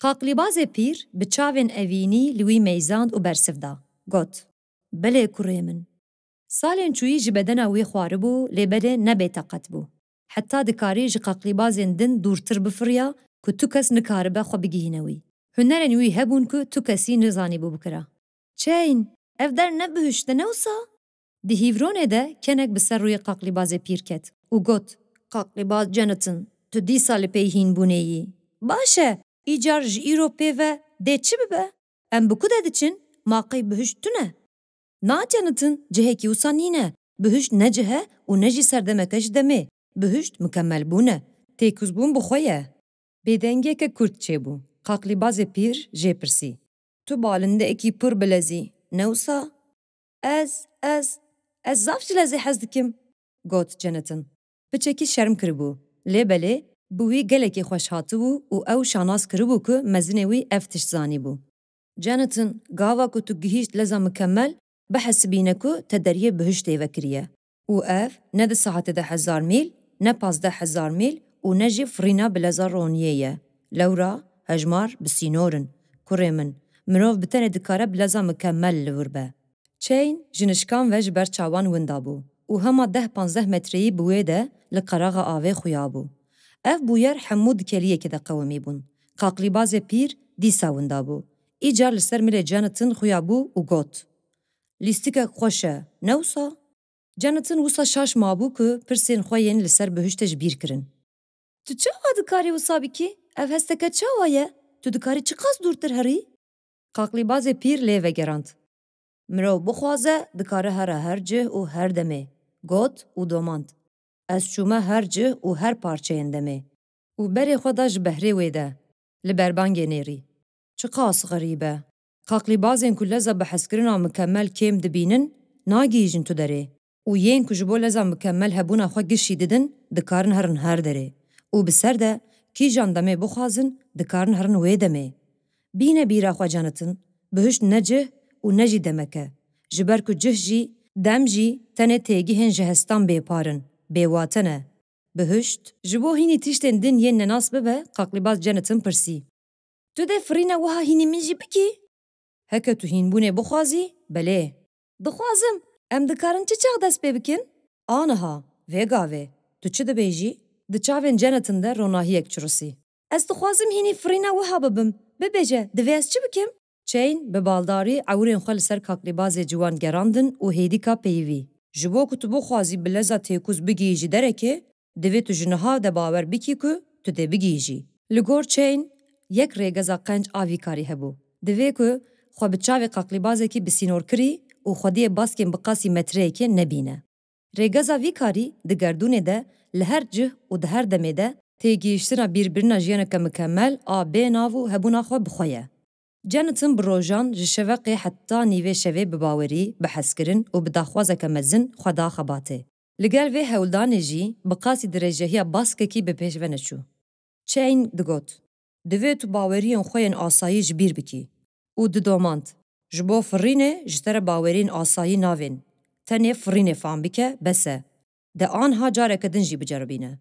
Qaqlîbazê pîr bi çavên evînî li wî meyzand û bersiv da. Got, "Belê kurê min." Salên çûyî ji bedena wî xwaribû, lê belê ne bêteqet bû. Heta dikarî ji qaqlîbazên din dûrtir bifiriya ku tu kes nikaribe xwe bigihîne wî. Hunerên wî hebûn ku tu kesî nizanîbû bikira. "Chain, ev der ne bihuşt e, ne wisa?" Di hîvronê de kenek bi ser rûyê qaqlîbazê pîr ket û got, "Qaqlîbaz Jonathan, tu dîsa li pey hînbûnê yî. Baş e, îcar ji îro pê ve dê çi bibe? Em bi ku de diçin? Ma qey bihuşt tune?" "Na Jonathan, cihekî wisa nîne. Bihuşt ne cih e û ne jî serdemeke ji demê. Bihuşt mikemelbûn e. Têkuzbûn bi xwe ye." Bêdengiyeke kurt çêbû. Qaqlîbazê pîr jê pirsî, "Tu balindeyekî pir bilez î, ne wisa?" "Ez, ez, ez zaf ji lezê hez dikim," got Jonathan. Piçekî şerm kiribû, lê belê bi wî gelekî xweş hatibû û ew şanas kiribû ku mezinê wî ev tişt zanîbû. "Jonathan, gava ku tu gihîşt leza mikemel, bihesibîne ku te deriyê bihuştê vekiriye. Û ev ne di saetê de hezar mîl, ne pazdeh hezar mîl û ne jî firîna bi leza roniyê ye. Lewra hejmar bi sînor in. Kurê min, mirov bi tenê dikare bi leza mikemel li wir be." Chain ji nişkan ve ji ber çawan winda bû û hema deh panzdeh metreyî bi wê de li qeraxa avê xuya bû. Ev bûyer hemû di keliyekê de qewimî bûn. Qaqlîbazê pîr dîsa winda bû. Îcar li ser milê Jonathan xuya bû û got, "Lîstikek xweş e, ne wisa?" Jonathan wisa şaş mabû ku pirsên xwe yên li ser bihuştê ji bîr kirin. "Tu çawa dikarî wisa bikî? Ev hesteke çawa ye? Tu dikarî çiqas dûrtir herî?" Qaqlîbazê pîr lê vegerand. "Mirov bixwaze, dikare here her cih û her demê," got û domand, "Ez çûme her cih û her parçeyên demê." Û berê xwe da ji behrê wê de, li berbangê nêrî. "Çiqas xerîb e. Qaqlîbazên ku leza bihezkirina mikemel kêm dibînin, nagihîjin tu derê. Û yên ku ji bo leza mikemel hebûna xwe gişî didin, dikarin herin her derê. Û bi ser de kîjan demê bixwazin, dikarin herin wê demê. Bîne bîra xwe Jonathan, bihuşt ne cih û ne jî demek e. Ji ber ku cih jî, dem jî tenê têgihên ji hestan bêpar in, bêwate ne. Bihuşt, ji bo hînî tiştên din yên nenas bibe, qaqlîbaz Jonathan pirsî, "Tu dê firîne wiha hînî min jî bikî?" "Heke tu hînbûnê bixwazî, belê." "Dixwazim, em dikarin çi çax dest pê bikin?" "Aniha, vê gavê. Tu çi dibêjî?" Di çavên Jonathan de ronahiyek çirusî. "Ez dixwazim hînî firîne wiha bibim. Bibêje, divê ez çi bikim?" Chain bi baldarî ewirên xwe li ser kaklîbazê ciwan gerandin û hêdîka peyivî. "Ji bo ku tu bixwazî bi leza têkuz bigihîjî derekê, divê tu ji niha de bawer bikî ku tu dê bigihîjî." Li gor Chain, yek rêgeza qenc a vî karî hebû. Divê ku xwe bi çavê kaklîbazekî bi sînorkirî û xwediyê baskên bi qasî metreyekê nebîne. Rêgeza vî karî di gerdûnê de, li her cih û di her demê de têgihiştina bîrbirina jiyaneke mikemel a bê nav û hebûna xwe bi xwe ye. Jonathan bi rojan ji şeveqê heta nîvê şevê bi bawerî, bi hezkirin û bi daxwazeke mezin xwe da xebatê. Li gel vê hewldanê jî bi qasî dirêjehiya baskekî bi pêş ve neçû. Chain digot, "Divê tu baweriyên xwe yên asayî ji bîr bikî." Û didomand, "Ji bo firînê ji te re baweriyên asayî navên. Tenê firînê fam bike, bes e. De anha careke din jî biceribîne."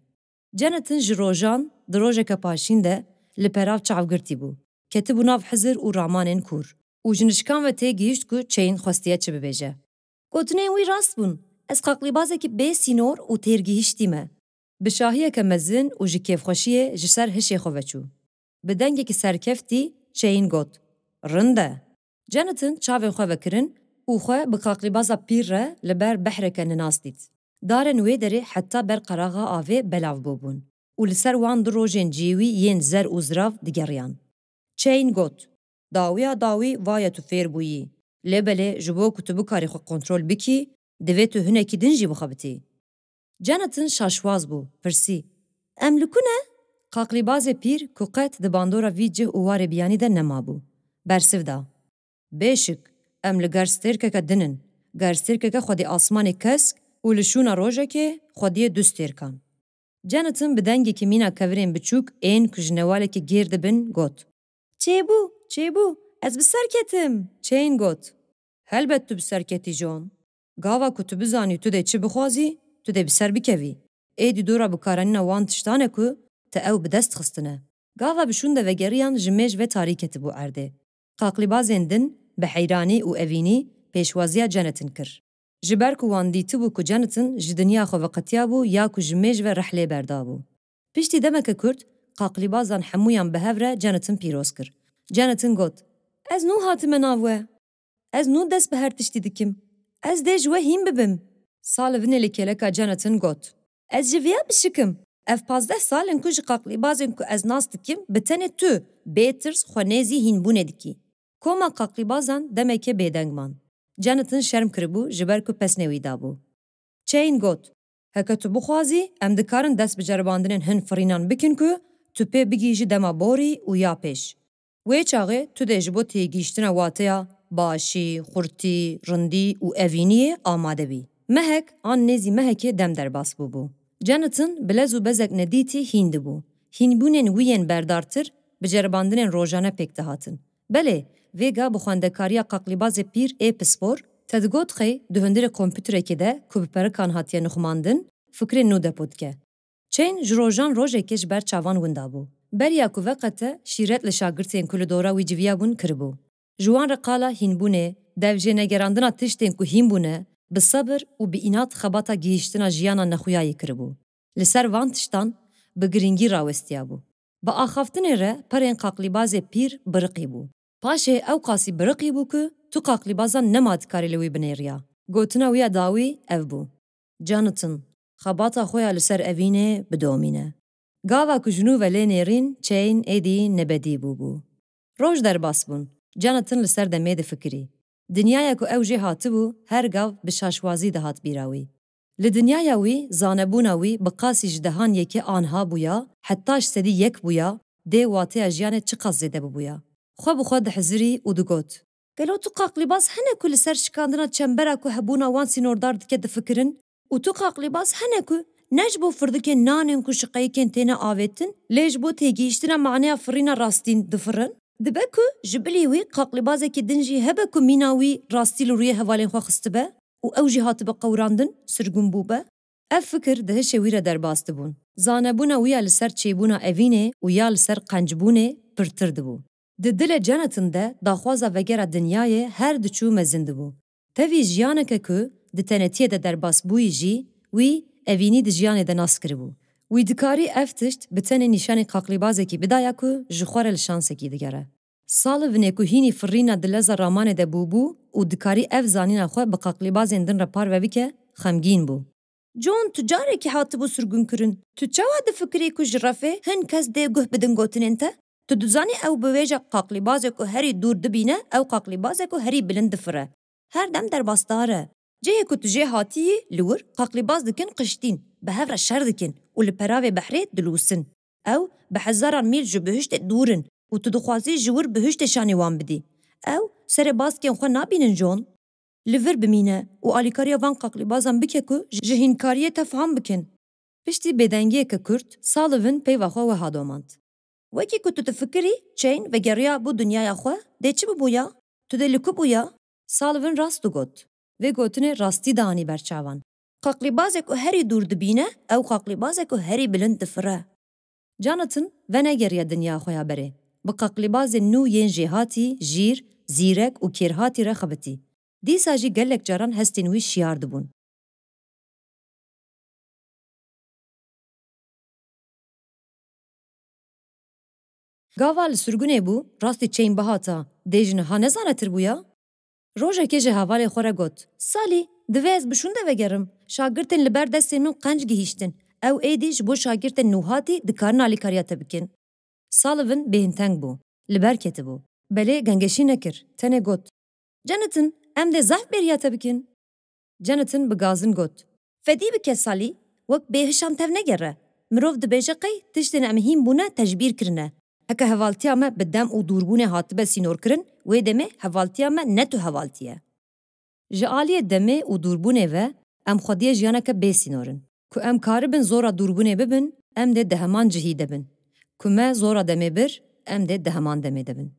Jonathan ji rojan di rojeke paşîn de li perav çavgirtî bû. Ketibû nav hizir û ramanên kûr û ji nişkan ve têgihişt ku Chain xwestiye çi bibêje. Gotinên wî rast bûn. Ez qaqlîbazekî bê sînor û têrgihiştî me. Bi şahiyeke mezin û ji kêfxweşiyê ji ser hişê xwe veçû. Bi dengekî serkeftî Chain got, "Rind e." Jonathan çavên xwe vekirin û xwe bi qaqlîbaza pîr re li ber behreke ninas dît. Darên wê derê heta ber qeraxa avê belav bûbûn û li ser wan du rojên cihê wî yên zer û zirav digeriyan. Chain got, "Dawiya dawî va ye tu fêr bûyî. Lê belê ji bo ku tu bikarî xwe kontrol bikî, divê tu hinekî din jî bixebitî." Jonathan şaşwaz bû, pirsî, "Em li ku ne?" Qaqlîbazê pîr ku qet di bandora vî cih û warê biyanî de nemabû, bersiv da, "Bêşik, em li ger stêrkeke din in. Ger stêrkeke xwedî asmanê kesk û li şûna rojekê xwediyê du stêrkan." Jonathan bi dengekî mîna kevirên biçûk ên ku ji newalekî gêr dibin got, "Çêbû, çêbû. Ez bi ser ketim, Chain got. Helbet tu bi ser ketî, John. Gava ku tu bizanî tu dê çi bixwazî, tu dê bi ser bikevî. Êdî dora bikaranîna wan tiştan e ku te ew bi dest xistine. Gava bi şûn de vegeriyan ji mêj ve tarî ketibû erdê. Qaqlîbazên din bi heyranî û evînî pêşwaziya Jonathan kir. Ji ber ku wan dîtibû ku Jonathan ji dinya xwe veqetiyabû ya ku ji mêj ve rih lê berdabû. Piştî demeke kurt, qaqlîbazan hemûyan bi hev re Jonathan pîroz kir. Jonathan got, Ez nû hatime nav we. Ez nû dest bi her tiştî dikim. Ez dê ji we hîn bibim. Salivinê li kêleka Jonathan got, Ez ji viya bişikim. Ev pazdeh sal in ku ji qaqlîbazên ku ez nas dikim, bi tenê tu, bê tirs, xwe nêzî hînbûnê dikî. Koma qaqlîbazan demekê bêdeng man. Jonathan şerm kiribû ji ber ku pesnê wî dabû. Chain got, Heke tu bixwazî, em dikarin dest bi ceribandinên hin firînan bikin ku tu pê bigihîjî dema borî û ya pêş. Wê çaxê tu dê ji bo têgihîştina wateya başî, xurtî, rindî û evîniyê amade bî. Mehek an nêzî mehekê dem derbas bûbû. Jonathan bi lez û bezek nedîtî hîn dibû. Hînbûnên wî yên berdartir bi ceribandinên rojane pêk dihatin. Belê, vêga bi xwendekariya qaqlîbazê pîr ê pispor, te digot xey di hundirê kompûterekê de ku bi perikan hatiye nixumandin, fikrên nû depo dike. Chain ji rojan rojekê ji ber çavan winda bû. Beriya ku veqete şîret li şagirtên ku li dora wî civiyabûn kiribû. Ji wan re qala hînbûnê, dev jênegerandina tiştên ku hîn bûne, bi sebir û bi înat xebata gihîştina jiyana nexuyayê kiribû. Li ser van tiştan bi girîngî rawestiyabû. Bi axaftinê re perên qaqlîbazê pîr biriqî bû. Paşê ew qasî biriqî bû ku tu qaqlîbazan nema dikarî li wî binêriya. Gotina wî ya dawî ev bû. Jonathan, xebata xwe ya li ser evînê bidomîne. Gava ku ji nû ve lê nêrîn, Chain êdî nebedî bûbû. Roj derbas bûn. Jonathan li ser demê difikirî. Dinyaya ku ew jê hatibû, her gav bi şaşwazî dihat bîra wî. Li dinyaya wî, zanebûna wî bi qasî ji dehan yekê anha bûya, heta ji sedî yek bûya, dê wateya jiyanê çiqas zêde bibûya. Xwe bi xwe dihizirî û digot, Gelo tu qaqlîbaz hene ku li ser şikandina çembera ku hebûna wan sînordar dike difikirin? Û tu qaqlîbaz hene ku ne ji bo firdikên nanên ku şiqeyikên têne avêtin, lê ji bo têgihîştina maneya firîna rastîn difirin? Dibe ku ji bilî wî qaqlîbazekî din jî hebe ku mîna wî rastî li rûyê hevalên xwe xistibe û ew jî hatibe qewirandin, sirgûn bûbe? Ev fikir di hişê wî re derbas dibûn. Zanebûna wî ya li ser çêbûna evînê û ya li ser qencbûnê pirtir dibû. Di dilê Jonathan de daxwaza vegera dinyayê her diçû mezin dibû. Tevî jiyaneke ku di tenetiyê de derbas bûyî jî, wî evînî di jiyanê de nas kiribû. Wî dikarî ev tişt bi tenê nîşanî qaqlîbazekî bidaya ku ji xwe re li şansekî digere. Salivinê ku hînî firrîna di leza ramanê de bûbû û dikarî ev zanîna xwe bi qaqlîbazên din re parve bike, xemgîn bû. John, tu carekî hatibû sirgûnkirin. Tu çawa difikirî ku ji refê hin kes dê guh bidin gotinên te? Tu dizanî ew bi wêja qaqlîbazê ku herî dûr dibîne, ew qaqlîbazê ku herî bilind difire. Her dem derbasdar e. Cihê ku tu jê hatiyî, li wir qaqlîbaz dikin qiştîn, bi hev re şer dikin û li peravê behrê dilûsin. Ew bi hezaran mîl ji bihiştê dûr in û tu dixwazî ji wir bihiştê şanê wan bidî. Ew serê baskên xwe nabînin, John. Li vir bimîne û alîkariya van qaqlîbazan bike ku ji hînkariyê te fam bikin. Piştî bêdengiyeke kurt, Sullivan peyva xwe wiha domand. Wekî ku tu difikirî, Chain vegeriya bû dinyaya xwe, dê çi bibûya? Tu dê li ku bûya? Sullivan rast digot. Vê gotinê rastî dianî ber çavan. Qaqlîbazê ku herî dûr dibîne, ew qaqlîbazê ku herî bilind difire. Jonathan venegeriya dinya xwe ya berê. Bi qaqlîbazên nû yên jêhatî, jîr, zîrek û kêrhatî re xebitî. Dîsa jî gelek caran hestên wî şiyar dibûn. Gava li sirgûnê bû, rastî Chain bihata, dê ji niha nezanetir bûya? Rojekê ji hevalê xwe re got, Salî, divê ez bi şûn de vegerim. Şagirtên li ber destên min qenc gihîştin. Ew êdî ji bo şagirtên nûhatî dikarin alîkariya te bikin. Sullivan bêhinteng bû. Li ber ketibû. Belê gengeşî nekir. Tenê got, Jonathan, em dê zehf bêriya te bikin. Jonathan bi gazin got, Fedî bike Salî, wek bêhişan tev negere. Mirov dibêje qey tiştên em hîn bûne tejbîr kirine. Heke hevaltiya me bi dem û dûrbûnê hatibe sînorkirin, wê demê hevaltiya me ne tu hevaltî ye. Ji aliyê demê û dûrbûnê ve em xwediyê jiyaneke bê sînor in. Ku em karibin zora dûrbûnê bibin, em dê di heman cihî de bin. Ku me zora demê bir, em dê di heman demê de bin.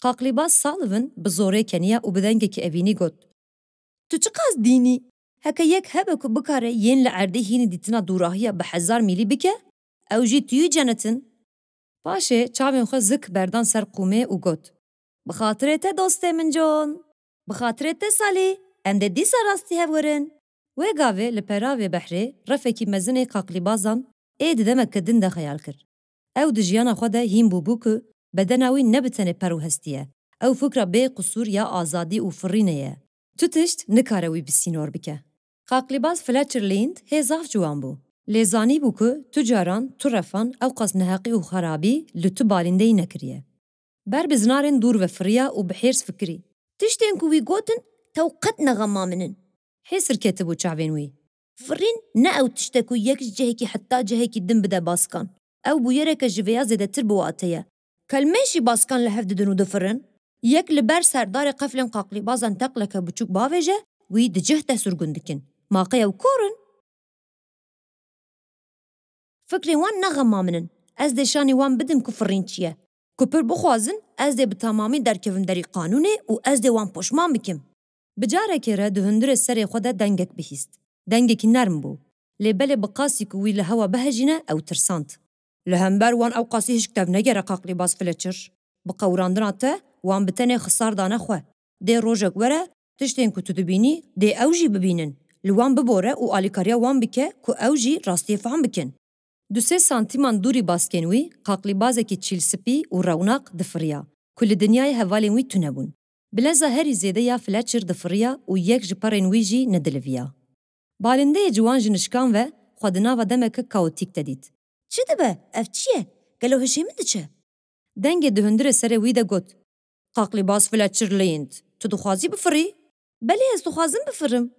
Qaqlîbaz Sullivan bi zorê keniya û bi dengekî evînî got, "Tu çiqas dînî? Heke yek hebe ku bikare yên li erdê hînî dîtina dûrahiya bi hezar mîlî bike, ew jî tu yî Jonathan." Paşê çavên xwe zik berdan ser qûmê û got, "Bi xatirê te dostê min John, bi xatirê te Sally, em dê dîsa rastî hev werin." Wê gavê li peravê behrê refekî mezin ê qaqlîbazan ê di demeke din de xeyal kir. Ew di jiyana xwe de hîn bûbû ku bedena wî ne bi tenê per û hestî ye. Ew fikra bê qisûr ya azadî û firînê ye. Tu tişt nikare wî bi sînor bike. Qaqlîbaz Fletcher Lind hê zaf ciwan bû. Lê zanîbû ku tu caran, tu refan, ewqas neheqî û xerabî li tu balîndeyî nekiriye. Ber bi zinarên dûr ve firiya û bi hêrs fikirî, "Tiştên ku wî gotin, tew qet ne xema min in." Hêsir ketibû çavên wî. "Firîn ne ew tişt e ku yek ji cihekî heta cihekî din bide baskan. Ew bûyereke ji vêya zêdetir bi wate ye. Kelmên jî baskan li hev didin û difirin. Yek li ber serdarê qeflên qaqlîbazan teqleke biçûk bavêje, wî di cih de sirgûn dikin. Ma qey ew kor in?" "Fikrên wan ne xema min in. Ez dê şanî wan bidim ku firîn çi ye. Ku pir bixwazin, ez dê bi tamamî derkevim derî qanûnê û ez dê wan poşman bikim." Bi carekê re di hundirê serê xwe de dengek bihîst. Dengekî nerm bû. Lê belê bi qasî ku wî li hewa bihejîne, ew tirsand. "Li hember wan ew qasî hişk tev negere, qaqlîbaz Fletcher. Bi qewirandina te wan bi tenê xisar dane xwe. Dê rojek were, tiştên ku tu dibînî, dê ew jî bibînin. Li wan bibore û alîkariya wan bike ku ew jî rastiyê fehm bikin." Du sê santîman dûrî baskên wî, qaqlîbazekî çîlspî û rewnaq difiriya, ku li dinyayê hevalên wî tune bûn. Bi leza herî zêde ya Fletcher difiriya û yek ji perên wî jî nediliviya. Balindeyê ciwan ji nişkan ve xwe di nava demeke kaotîk de dît. "Çi dibe? Ev çi ye? Gelo hişê min diçe?" Dengê di hundirê serê wî de got, "Qaqlîbaz Fletcher Lind, tu dixwazî bifirî?" "Belê, ez dixwazim bifirim."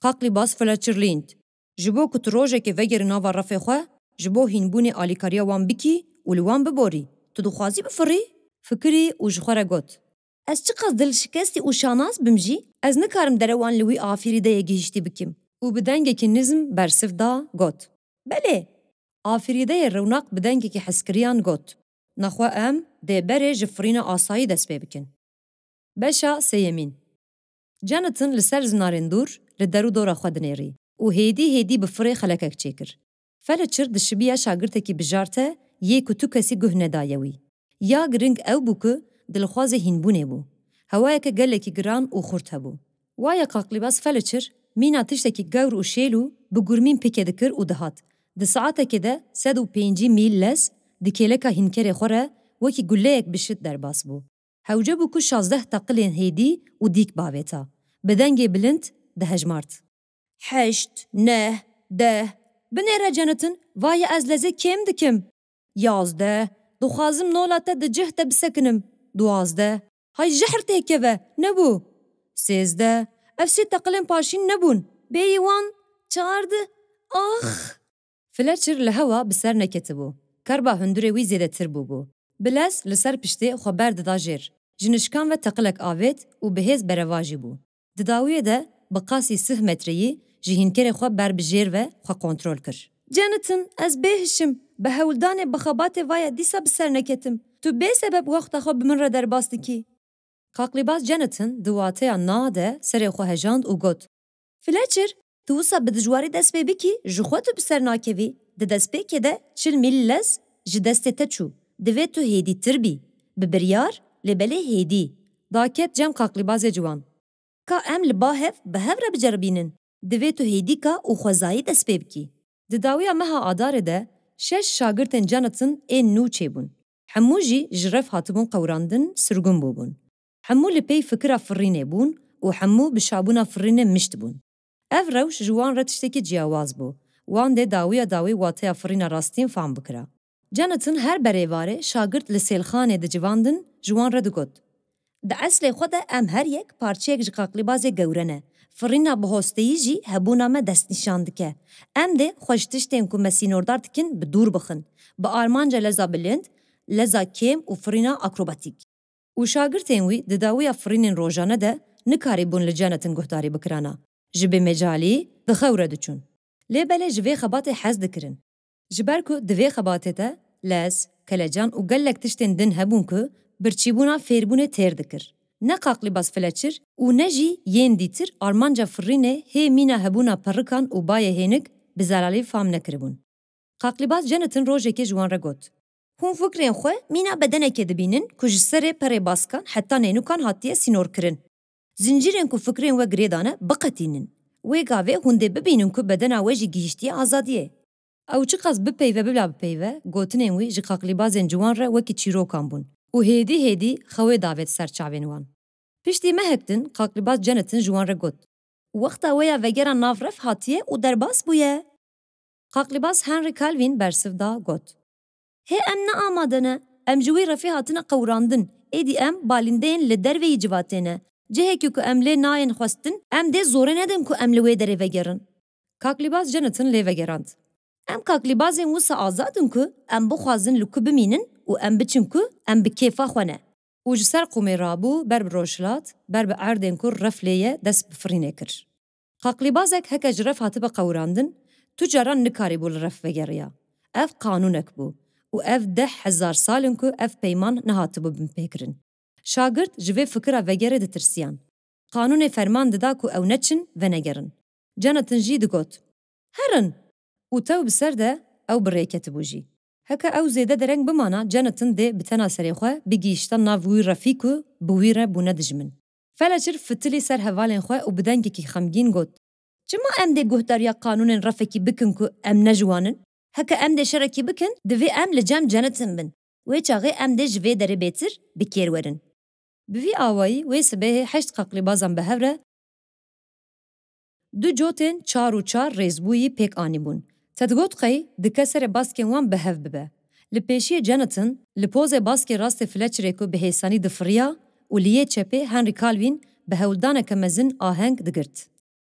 "Qaqlîbaz Fletcher Lind, ji bo ku tu rojekê vegerî nava refê xwe, ji bo hînbûnê alîkariya wan bikî û li wan biborî, tu dixwazî bifirî?" Fikirî û ji xwe re got, "Ez çiqas dilşikestî û şanas bim jî, ez nikarim derewan li wî afirîdeyê gihiştî bikim." Û bi dengekî nizm bersiv da, got, "Belê." Afirîdeyê rewnaq bi dengekî hezkiriyan got, "Nexwe em dê berê ji firîna asayî dest pê bikin." Beşa sêyemîn. Jonathan li ser zinarên dûr li derûdora xwe dinêrî û hêdî hêdî bi firê xelekek çêkir. Fletcher dişibiya şagirtekî bijarte yê ku tu kesî guh nedaye wî. Ya giring ew bû ku dilxwazê hînbûnê bû. Hewayeke gelekî giran û xurt hebû. Waya qaqlîbaz Fletcher mîna tiştekî gewr û şêl û bi gurmîn pike dikir û dihat. Di saetekê de sed û pêncî mîl lez di kêleka hînkerê xwe re wekî guleyek bi şit derbas bû. Hewce bû ku şazdeh teqilên hêdî û dîk bavêta. Bi dengê bilind dihejmart. "Heşt, neh, deh. Binêre Jonathan, vaye ez lezê kêm dikim. Yazdeh. Dixwazim nola te di cih de bisekinim. Duwazdeh. Hay jehr têkeve, nebû. Sêzdeh. Ev sê teqilên paşîn nebûn. Bêyî wan. Çardeh. Ax." Fletcher li hewa bi ser neketibû. Kerba hundirê wî zêdetir bûbû. Bi lez li ser piştê xwe berdida jêr. Ji nişkan ve teqilek avêt û bi hêz berevajî bû. Di dawiyê de bi qasî sih metreyî ji hînkerê xwe ber bi jêr ve xwe kontrol kir. "Jonathan, ez bê hişim, bi hewldanê bi xebatê vaye dîsa bi ser neketim. Tu bê sebeb wexta xwe bi min re derbas dikî." Qaqlîbaz Jonathan di wateya na de serê xwe hejand û got, "Fletcher, tu wisa bi dijwarî dest pê bikî, ji xwe tu bi ser nakevî. Di destpêkê de çil mîl lez ji destê te çû. Divê tu hêdîtir bî. Bi biryar, lê belê hêdî." Daket cem qaqlîbazê ciwan. "Ka em li ba hev bi hev re biceribînin. Divê tu hêdîka û xwezayî dest pê bikî." Di dawiya meha Adarê de şeş şagirtên Jonathan ên nû çêbûn. Hemû jî ji rev hatibûn qewirandin, sirgûn bûbûn. Hemû li pey fikira firînê bûn û hemû bi şabûna firînê mişt bûn. Ev rewş ji wan re tiştekî ciyawaz bû. Wan dê dawiya dawî wateya firîna rastîn fam bikira. Jonathan her berê varê şagirt li sêlxanê dicivandin, ji wan re digot, "Di eslê xwe de em her yek parçeyek ji qaqlîbazê gewre ne. Firîna bi hosteyî jî hebûna me destnîşan dike. Em dê xwe ji tiştên ku me sînordar dikin bi dûr bixin. Bi armanca leza bilind, leza kêm û firîna akrobatîk." Û şagirtên wî di dawiya firînên rojane de nikarîbûn li Jonathan guhdarî bikirana. Ji bêmecalî di xew re diçûn. Lê belê ji vê xebatê hez dikirin. Ji ber ku di vê xebatê de lez, kelecan û gelek tiştên din hebûn ku birçîbûna fêrbûnê têr dikir. Ne Kaqlîbaz Fletcher û ne jî yên dîtir armanca firînê hê mîna hebûna perikan û bayê hênik bi zelalî fam nekiribûn. Kaqlîbaz Jonathan rojekê ji wan re got, Hûn fikrên xwe mîna bedenekê dibînin ku ji serê perê baskan heta nênûkan hatiye sînorkirin. Zincîrên ku fikrên we girê dane biqetînin. Wê gavê hûn dê bibînin ku bedena we jî gihîştiye azadiyê. Ew çiqas bipeyve bila bipeyve, gotinên wî ji kaqlîbazên ciwan re wekî çîrokan bûn û hêdî hêdî xewê davêt ser çavên wan. Piştî mehek din kaqlîbaz Jonathan ji wan re got, Wexta we ya vegera nav ref hatiye û derbas bûye. Kaqlîbaz Henry Calvin bersiv da, got, Hê em ne amade ne. Em ji wî refê hatine qewirandin. Êdî em balîndeyên li derveyî civatê ne. Cihekî ku em lê nayên xwestin, em dê zorê nedin ku em li wê derê vegerin. Kaqlîbaz Jonathan lê vegerand. Em kaqlîbazên wisa azad in ku em bixwazin li ku bimînin û em biçin ku em bi kêfa xwe ne. Û ji ser qûmê rabû ber bi rojhilat, ber bi erdên ku ref lê ye dest bi firînê kir. Kaqlîbazek heke ji ref hatibe qewirandin, tu caran nikarîbû li ref vegeriya. Ev qanûnek bû û ev deh hezar sal in ku ev peyman nehatibû binpêkirin. Şagirt ji vê fikira vegerê ditirsiyan. Qanûnê ferman dida ku ew neçin venegerin. Jonathan jî digot, Herin! Û tew bi ser de ew bi rê ketibû jî. Heke ew zêde dereng bimana, Jonathan dê bi tena serê xwe bigihîşta nav wî refî ku bi wî re bûne dijmin. Fletcher fitilî ser hevalên xwe û bi dengekî xemgîn got, Çima em dê guhdariya qanûnên refekî bikin ku em ne ji wan in? Heke em dê şerekî bikin, divê em li cem Jonathan bin. Wê çaxê em dê ji vê derê bêtir bi kêr werin. Bi vî awayî wê sibehê heşt qaqlîbazan bi hev re du cotên çar û çar rêzbûyî pêk anîbûn. Te digot qey dike serê baskên wan bi hev bibe. Li pêşiyê Jonathan, li pozê baskê rastê Fletcherê ku bi hêsanî difiriya û li yê çepê Henry Calvin bi hewldaneke mezin aheng digirt.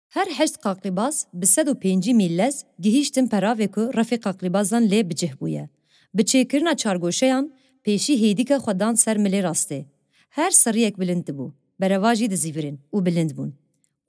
Her heşt qaqlîbaz bi sed û pêncî mîl lez gihîştin peravê ku refê qaqlîbazan lê bi cih bûye. Bi çêkirina çargoşeyan, pêşî hêdîka xwe dan ser milê rastê. Her seriyek bilind dibû, bereva jî dizîvirên û bilind bûn.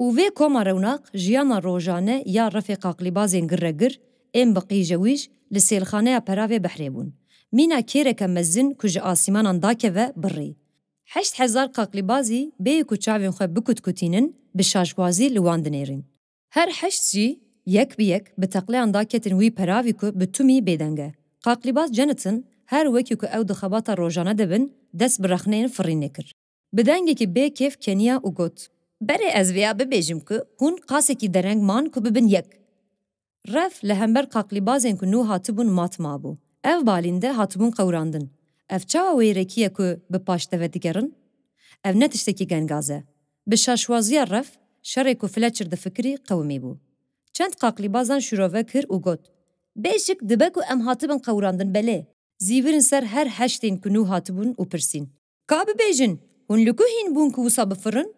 Û vê koma rewnak jiyana rojane ya refê qaqlîbazên girregir ên bi qîjewîj li sêlxaneya peravê behrê bûn. Mîna kêreke mezin ku ji asîmanan dakeve birî. Heşt hezar qaqlîbazî bêyî ku çavên xwe bikutkutînin, bi şaşwazî li wan dinêrîn. Her heşt jî yek bi yek bi teqleyan daketin wî peravî ku bi tumî bêdeng e. Qaqlîbaz Jonathan her wekî ku ew di xebata rojane de bin, dest bi rexneyên firînê kir. Bi dengekî bêkêf keniya û got, Berê ez vêya bibêjim ku hûn qasekî dereng man ku bibin yek. Ref li hember qaqlîbazên ku nû hatibûn mat mabû. Ev balînde hatibûn qewirandin. Ev çawa wêrekî ye ku bi paş de vedigerin? Ev ne tiştekî gengaz e. Bi şaşwaziya ref, şerê ku Fletcher difikirî qewimî bû. Çend qaqlîbazan şîrove kir û got, Bêşik dibe ku em hatibin qewirandin, belê. Zîvirîn ser her heştên ku nû hatibûn û pirsîn, Ka bibêjin, hûn li ku hîn bûn ku wisa bifirin?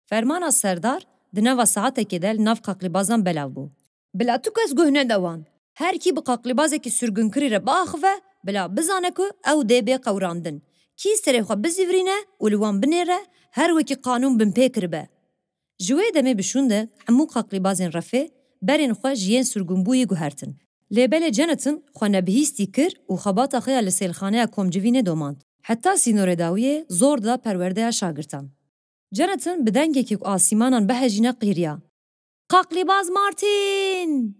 Fermana serdar di nava saetekê de li nav qaqlîbazan belav bû. Bila tu kes guh nede wan. Her kî bi qaqlîbazekî sirgunkirî re biaxive, bila bizane ku ew dê bê qewirandin. Kî serê xwe bizîvirîne û li wan binêre, her wekî qanûn binpê kiribe. Ji wê demê bi şûn de hemû qaqlîbazên refê berên xwe ji yên sirgunbûyî guhertin. Lê belê Jonathan xwe nebihîstî kir û xebata xwe ya li sêlxaneya komcivînê domand. Heta sînorê dawiyê zor da perwerdeya şagirtan. Jonathan bi dengekî ku asîmanan bihejîne qîriya, Qaqlîbaz Martin!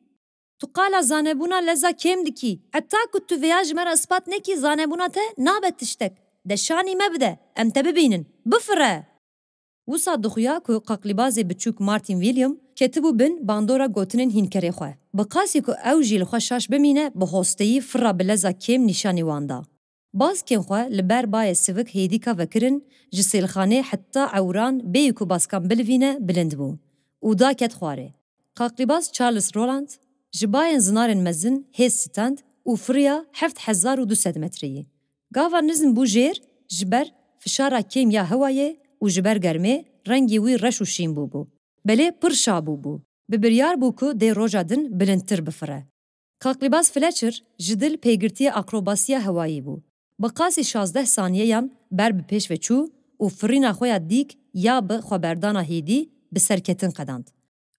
Tu qala zanebûna leza kêm dikî. Heta ku tu vêya ji me re ispat nekî, zanebûna te nabe tiştek. De şanî me bide, em te bibînin. Bifire! Wisa dixuya ku qaqlîbazê biçûk Martin William ketibû bin bandora gotinên hînkerê xwe. Bi qasî ku ew jî li xwe şaş bimîne, bi hosteyî fira bi leza kêm nîşanî wan da. Baskên xwe li ber bayê sivik hêdîka vekirin, ji sêlxanê heta ewran bêyî ku baskan bilivîne bilind bû û daket xwarê. Qaqlîbaz Charles Rowland ji bayên zinarên mezin hêz stend û firiya heft hezar û du sed metreyî. Gava nizm bû jêr ji ber fişara kêm ya hewayê û ji ber germê rengê wî reş û şîn bûbû. Belê pir şa bûbû. Bi biryar bû ku dê roja din bilindtir bifire. Qaqlîbaz Fletcher ji dil pêgirtiya akrobasiya hewayî bû. Bi qasî şazdeh saniyeyan ber bi pêş ve çû û firîna xwe ya dîk ya bi xweberdana hêdî bi serketin qedand.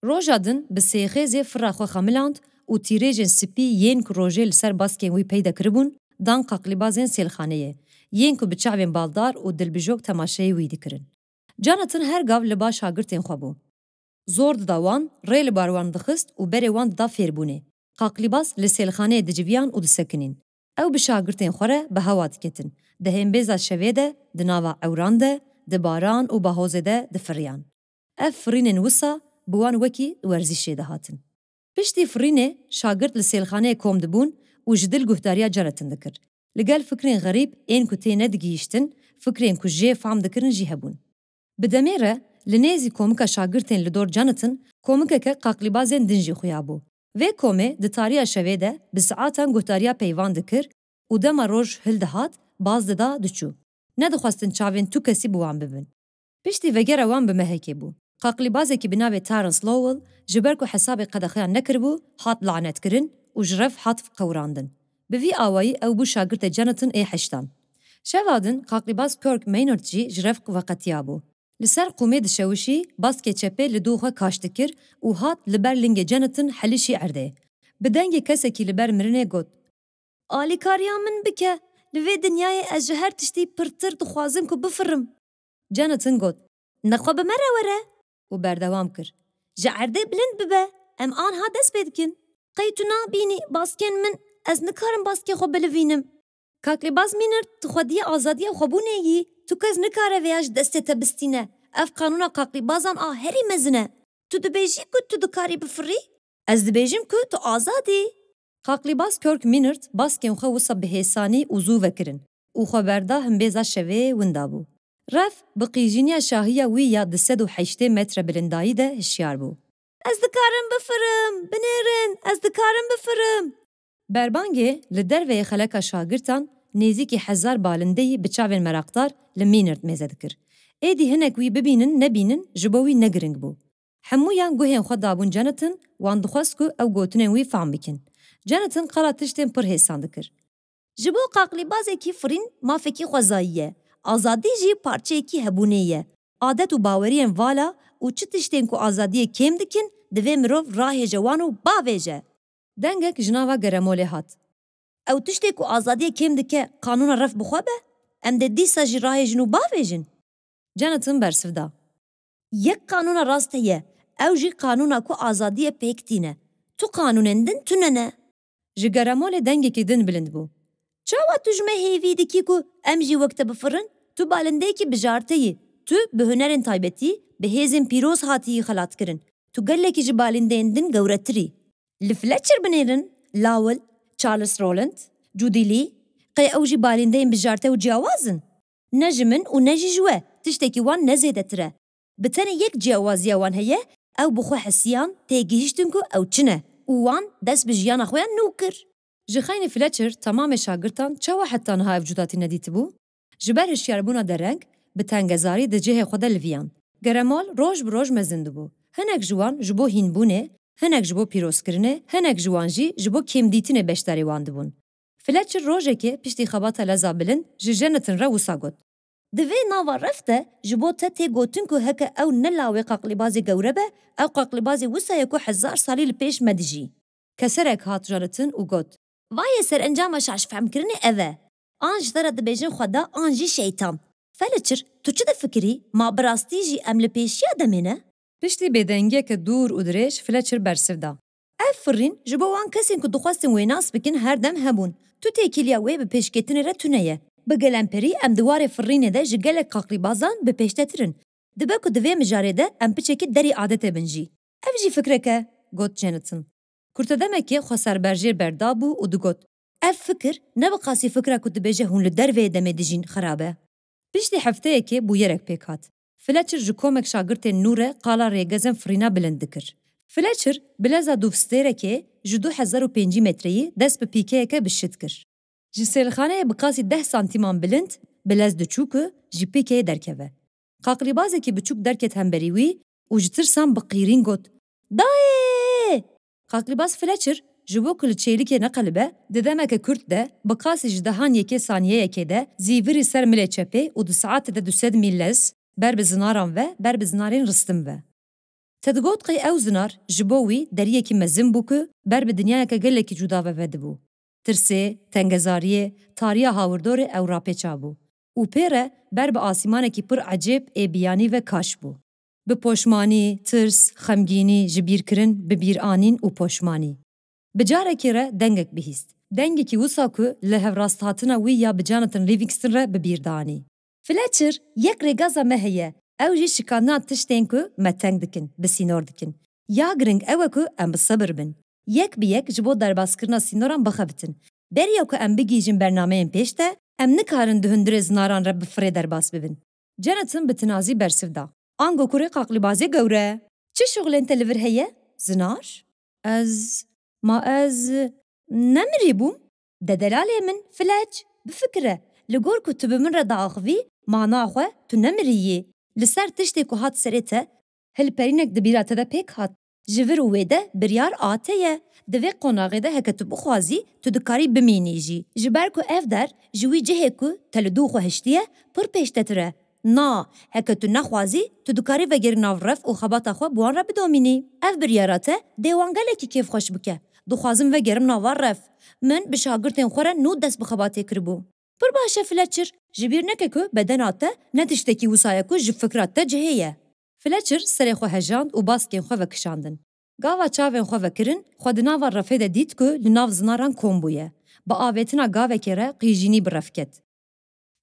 Roja din bi sêxêzê fira xwe xemiland û tîrêjên spî yên ku rojê li ser baskên wî peyde kiribûn, dan qaqlîbazên sêlxaneyê. yên ku bi çavên baldar û dilbijok temaşeyê wî dikirin. Jonathan her gav li ba şagirtên xwe bû. Zor dida wan, rê li bar wan dixist û berê wan dida fêrbûnê. Qaqlîbaz li sêlxaneyê diciviyan û disekinîn. Ew bi şagirtên xwe re bi hewa diketin. Di hêmbêza şevê de, di nava ewran de, di baran û bahozê de difiriyan. Ev firînên wisa bi wan wekî werzîşê dihatin. Piştî firînê, şagirt li sêlxaneyê kom dibûn û ji dil guhdariya Jonathan dikir. Li gel fikrên xerîb ên ku tê nedigihîştin, fikrên ku jê fam dikirin jî hebûn. Bi demê re, li nêzî komika şagirtên li dor Jonathan, komikeke qaqlîbazên din jî xuya bû. Vê komê di tariya şevê de bi saetan guhdariya peyvan dikir û dema roj hildihat, baz dida diçû. Nedixwestin çavên tu kesî bi wan bibin. Piştî vegera wan bi mehekê bû. Qaqlîbazekî bi navê Terence Lowell, ji ber ku hesabê qedexeyan nekiribû, hat lanetkirin û ji rev hat qewirandin. Bi vî awayî ew bû şagirtê Jonathan ê heştan. Şeva din qaqlîbaz Kirk Maynard jî ji rev veqetiyabû. Li ser qûmê dişewişî, baskê çepê li dû xwe kaş dikir û hat li ber lingê Jonathan helişî erdê. Bi dengê kesekî li ber mirinê got, "Alîkariya min bike, li vê dinyayê ez ji her tiştî pirtir dixwazim ku bifirim." Jonathan got, "Nexwe bi me re were." Û berdewam kir, "Ji erdê bilind bibe, em anha dest pê dikin. Qey tu nabînî baskên min, ez nikarim baskê xwe bilivînim." Kaklêbaz Mînir, tu xwediyê azadiya xwebûnê yî, tu kes nikare vêya ji destê te bistîne. Ev qanûna kaklêbazan a herî mezin e. Tu dibêjî ku tu dikarî bifirî? Ez dibêjim ku tu azad î. Kaklîbaz Kirk Minard baskên xwe wisa bi hêsanî û zû vekirin û xwe berda himbêza şevê winda bû. Rev bi qîjîniya şahiya wî ya du sed û heştê metre bilindayî de hişyar bû. Ez dikarim bifirim, binêrin, ez dikarim bifirim. Berbangê li derveyê xeleka şagirtan nêzîkî hezar balindeyî bi çavên meraqdar li Minard mêze dikir. Êdî hinek wî bibînin nebînin ji bo wî ne giring bû. Hemûyan guhên xwe dabûn Jonathan, wan dixwest ku ew gotinên wî fam bikin. Jonathan qala tiştên pir hêsan dikir. Ji bo qaklîbazekî firîn mafekî xwezayî ye. Azadî jî parçeyekî hebûnê ye. Adet û baweriyên vala û çi tiştên ku azadiyê kêm dikin, divê mirov rahêje wan û bavêje. Dengek ji nava geremolê hat. Ew tiştê ku azadiyê kêm dike, qanûna rev bi xwe be? Em dê dîsa jî rahêjin û bavêjin? Jonathan bersiv da. Yek qanûna rast heye, ew jî qanûna ku azadiyê pêk tîne. Tu qanûnên din tune ne. Ji geremolê dengekî din bilind bû. Çawa tu ji me hêvî dikî ku em jî wek te bifirin? Tu balindeyekî bijartî yî. Tu bi hunerên taybetî, bi hêzên pîroz hatiyî xelatkirin. Tu gelekî ji balindeyên din gewretir î. Li Fletcher binêrin, Lowell, Charles Rowland, Judy Lee, qey ew jî balindeyên bijarte û ciyawaz in? Ne ji min û ne jî ji we tiştekî wan ne zêdetir e. Bi tenê yek ciyawaziya wan heye, ew bi xwe hesiyan têgihiştin ku ew çi ne û wan dest bi jiyana xwe ya nû kir. Ji xeynî Fletcher temamê şagirtan çawa heta niha ev cudatî nedîtibû? Ji ber hişyarbûna dereng, bi tengezarî di cihê xwe de liviyan. Geremol roj bi roj mezin dibû. Hinek ji wan ji bo hînbûnê, hinek ji bo pîrozkirinê, hinek ji wan jî ji bo kêmdîtinê beşdarî wan dibûn. Fletcher rojekê piştî xebata leza bilind ji Jonathan re wisa got. Di vê nava rev de ji bo te tê gotin ku heke ew ne lawê qaklîbazê gewre be, ew qaklîbazê wisa ye ku hezar salî li pêş me dijî. Keserek hat Jonathan û got. Vayê serencama şaşfehmkirinê ev e. An ji te re dibêjin xweda an jî şeytan. Fletcher, tu çi difikirî? Ma bi rastî jî em li pêşiya demê ne? Piştî bêdengiyeke dûr û dirêj Fletcher bersiv da. Ev firîn ji bo wan kesên ku dixwestin wê nas bikin her dem hebûn. Tu têkiliya wê bi pêşketinê re tune ye. Bi gelemperî em di warê firînê de ji gelek qaklîbazan bi pêştetir in. Dibe ku di vê mijarê de em piçekî derî adetê bin jî. Ev jî fikrek e, got Jonathan. Kurtedemekê xwe ser berjêr berdabû û digot, ev fikir ne bi qasî fikra ku dibêje hûn li derveyê demê dijîn xerab e. Piştî hefteyekê bûyerek pêk hat. Fletcher ji komek şagirtên nû re qala rêgezên firîna bilind dikir. Fletcher bi leza dûvstêrekê ji du hezar û pêncî metreyî dest bi pîkeyeke bi şit kir. Ji sêlxaneyê bi qasî deh santîman bilind bi lez diçû ku ji pîkeyê derkeve. Qaklîbazekî biçûk derket hemberî wî û ji tirsan bi qîrîn got, dayê! Qaklîbaz Fletcher ji bo ku li çêlikê neqelibe, di demeke kurt de, bi qasî ji dehan yekê saniyeyekê de zîvirî ser milê çepê û di saetê de du sed mîl lez ber bi zinaran ve, ber bi zinarên ristim ve. Te digot qey ew zinar ji bo wî deriyekî mezin bû ku ber bi dinyayeke gelekî cuda ve vedibû. Tirsê, tengezariyê, tariya hawirdorê ew rapêça bû û pê re ber bi asîmanekî pir ecêb ê biyanî ve kaş bû. Bi poşmanî, tirs, xemgînî, jibîrkirin, bibîranîn û poşmanî. Bi carekê re dengek bihîst. Dengekî wisa ku li hevrasthatina wî ya bi Jonathan Livingston re bi bîr danî. Fletcher, yek rêgaza me heye. Ew jî şikandina tiştên ku me teng dikin, bi sînor dikin. Ya giring ew e ku em bi sebir bin. Yek bi yek ji bo derbaskirina sînoran bixebitin. Beriya ku em bigihîjin bernameyên pêş de, em nikarin di hundirê zinaran re bi firê derbas bibin. Jonathan bi tinazî bersiv da. Ango kurê qaqlîbazê gewre. Çi şixulên te li vir heye? Zinar? Ez, ma ez nemirî bûm? De delalê min, Fletch, bifikire, li gor ku tu bi min re diaxivî, mana xwe tu nemirî yî. Li ser tiştê ku hat serê te, hilperînek di bîra te de pêk hat. Ji vir û wê de biryar a te ye. Di vê qonaxê de heke tu bixwazî, tu dikarî bimînî jî. Ji ber ku ev der ji wî cihê ku te li dû xwe hiştiye, pir pêştetir e. Na, heke tu nexwazî, tu dikarî vegerî nav ref û xebata xwe bi wan re bidomînî. Ev biryara te dê wan gelekî kêfxweş bike. Dixwazim vegerim nava ref. Min bi şagirtên xwe re nû dest bi xebatê kiribû. Pir baş e Fletcher, ji bîr neke ku bedena te ne tiştekî wisa ye ku ji fikra te cihê ye. Fletcher serê xwe hejand û baskên xwe vekişandin. Gava çavên xwe vekirin, xwe di nava refê de dît ku li nav zinaran kom bûye. Bi avêtina gavekê re qîjînî bi ref ket.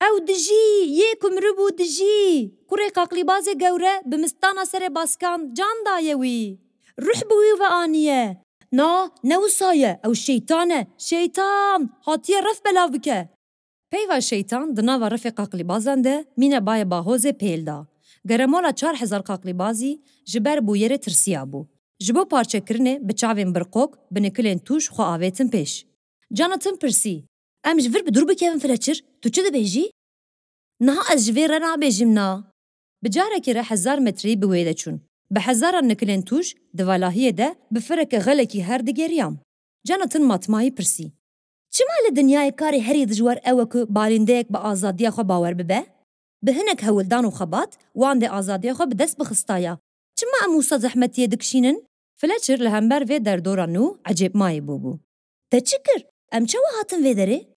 Ew dijî! Yê ku miribû dijî! Kurê qaqlîbazê gewre bi mistana serê baskan can daye wî. Ruh bi wî ve aniye. Na, ne wisa ye, ew şeytan e. Şeytan! Hatiye ref belav bike. Peyva şeytan di nava refê qaqlîbazan de mîna bayê bahozê pêl da. Geremola çar hezar qaqlîbazî ji ber bûyerê tirsiya bû. Ji bo parçekirinê bi çavên birqok, bi nikilên tûj xwe avêtin pêş. Jonathan pirsî, Em ji vir bi dûr bikevin Fletcher, tu çi dibêjî? Niha ez ji vê re nabêjim na. Bi carekê re hezar metreyî bi wê de çûn. Bi hezaran nikilên tûj di valahiyê de bi fireke xelekî her digeriyan. Jonathan matmayî pirsî. Çima li dinyayê karê herî dijwar ew e ku balîndeyek bi azadiya xwe bawer bibe? Bi hinek hewldan û xebat wan dê azadiya xwe bi dest bixistaya. Çima em wisa zehmetiyê dikişînin? Fletcher li hember vê derdora nû ecêbmayî bûbû. Te çi kir? Em çawa hatin vê derê?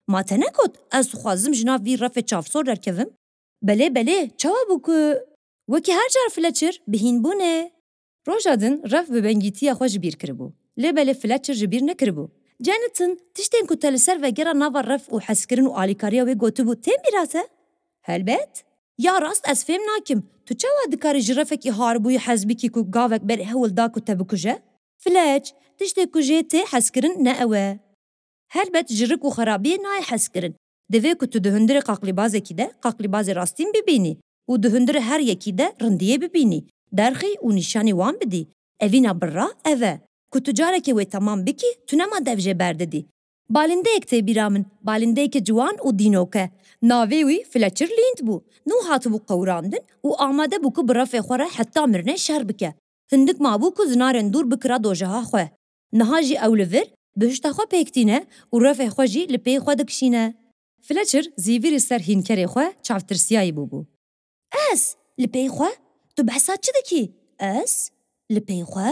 Ma te negot, ez dixwazim ji nav vî refê çavsor derkevim? Belê, belê, çawa bû ku... Wekî her car Fletcher, bihîn bûne. Roja din ref bi bengîtiya xwe ji bîr kiribû. Lê belê Fletcher ji bîr nekiribû. Jonathan, tiştên ku te li ser vegera nava ref û hezkirin û alîkariya wê gotibû, tên bîra te? Helbet. Ya rast ez fêm nakim. Tu çawa dikarî ji refekî harbûyî hez bikî ku gavek berê hewl da ku te bikuje? Fletch, tiştê ku jê tê hezkirin ne ew e. Helbet ji rik û xerabiyê nayê hezkirin. Divê ku tu di hundirê qaqlîbazekî de qaqlîbazê rastîn bibînî û di hundirê her yekî de rindiyê bibînî, derxî û nîşanî wan bidî. Evîna birra ev e. Ku tu carekê wê temam bikî, tu nema dev jê berdidî. Balîndeyek tê bîra min, balîndeyeke ciwan û dînok e. Navê wî Fletcher Lind bû. Nû hatibû qewirandin û amade bû ku bi refê xwe re heta mirinê şer bike. Hindik mabû ku zinarên dûr bikira dojeha xwe. Niha jî ew li vir bihişta xwe pêk tîne û refê xwe jî li pêy xwe dikişîne. Fletcher zîvirî ser hînkerê xwe çavtirsiyayî bûbû. Ez? Li pêy xwe? Tu behsa çi dikî? Ez? Li pêy xwe?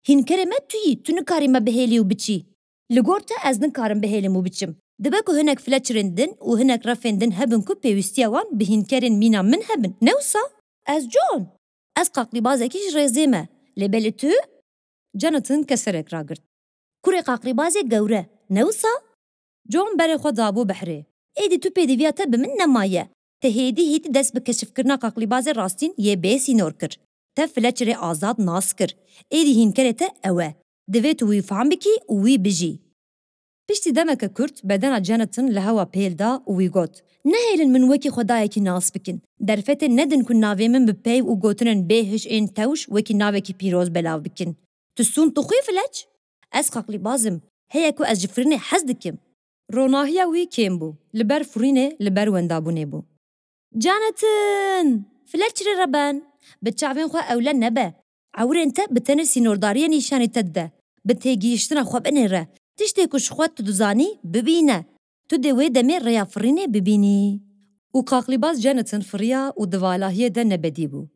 Hînkerê me tu yî, tu nikarî me bihêlî û biçî. Li gor te ez nikarim bihêlim û biçim. Dibe ku hinek Fletcherên din û hinek refên din hebin ku pêwîstiya wan bi hînkerên mîna min hebin, ne wisa? Ez John. Ez qaqlîbazekî ji rêzê me. Lê belê tu? Jonathan keserek ragirt. Kurê qaqlîbazê gewre, ne wisa? John berê xwe dabû behrê. Êdî tu pêdiviya te bi min nemaye. Te hêdî hêdî dest bi keşifkirina qaqlîbazê rastîn yê bê sînor kir. Te Fletcherê azad nas kir. Êdî hînkerê te ew e. Divê tu wî fam bikî û wî bijî. Piştî demeke kurt bedena Jonathan li hewa pêl da û wî got, Nehêlin min wekî xwedayekî nas bikin. Derfetê nedin ku navê min bi peyv û gotinên bê hişên tewş wekî navekî pîroz belav bikin. Tu sûnd dixwî Fletch? Ez qaqlîbaz im. Heye ku ez ji firînê hez dikim. Ronahiya wî kêm bû. Li ber firînê li ber wendabûnê bû. Jonathan! Fletcherê re ben. Bi çavên xwe ewle nebe. Ewrên te bi tenê sînordariyê nîşanî te dide. Bi têgihiştina xwe binêre. Tiştê ku ji xwe tu dizanî, bibîne. Tu dê wê demê rêya firînê bibînî. Û qaqlîbaz Jonathan firiya û di valahiyê de nebedî bû.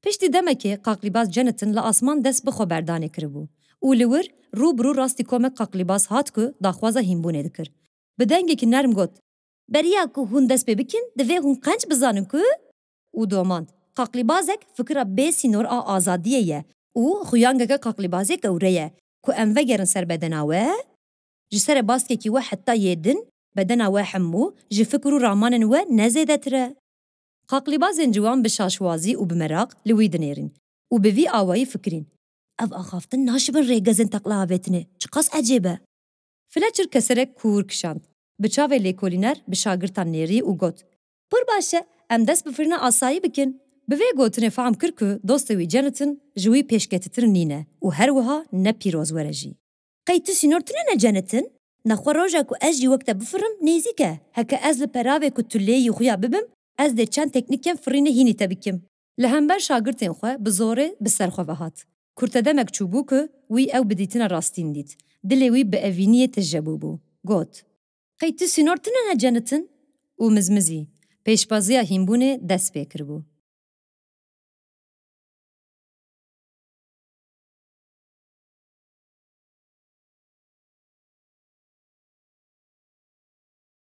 Piştî demekê qaqlîbaz Jonathan li asman dest bi xweberdanê kiribû Û li wir rû bi rû rastî komek qaqlîbaz hat ku daxwaza hînbûnê dikir. Bi dengekî nerm got, "Beriya ku hûn dest pê bikin, divê hûn qenc bizanin ku." Û domand, "Qaqlîbazek fikira bê sînor a azadiyê ye û xuyangeke qaqlîbazê gewre ye ku em vegerin ser bedena we, ji serê baskekî we heta yê din, bedena we hemû ji fikir û ramanên we ne zêdetir e." Qaqlîbazên ciwan bi şaşwazî û bi meraq li wî dinêrîn û bi vî awayî fikirîn, "Ev axaftin naşibin rêgezên teqla avêtinê, çiqas ecêb e." Fletcher keserek kûr kişand. Bi çavê lêkolîner bi şagirtan nêrî û got, "Pir baş e, em dest bi firina asayî bikin." Bi vê gotinê fehm kir ku dostê wî Jonathan ji wî pêşketitir nîne û her wiha ne pîrozwer e jî. "Qey tu sînor tune ne Jonathan? Nexwe roja ku ez jî wek te bifirim nêzîk e. Heke ez li peravê ku tu lê yî xuya bibim, ez dê çend teknîkên firînê hînî te bikim." Li hember şagirtên xwe bi zorê bi ser xwe ve hat. Kurte demek çûbû ku wî ew bi dîtina rastîn dît. Dilê wî bi evîniyê tije bûbû. Got, "Qey tu sînor tune ne Jonathan?" Û mizmizî, pêşbaziya hînbûnê dest pê kiribû.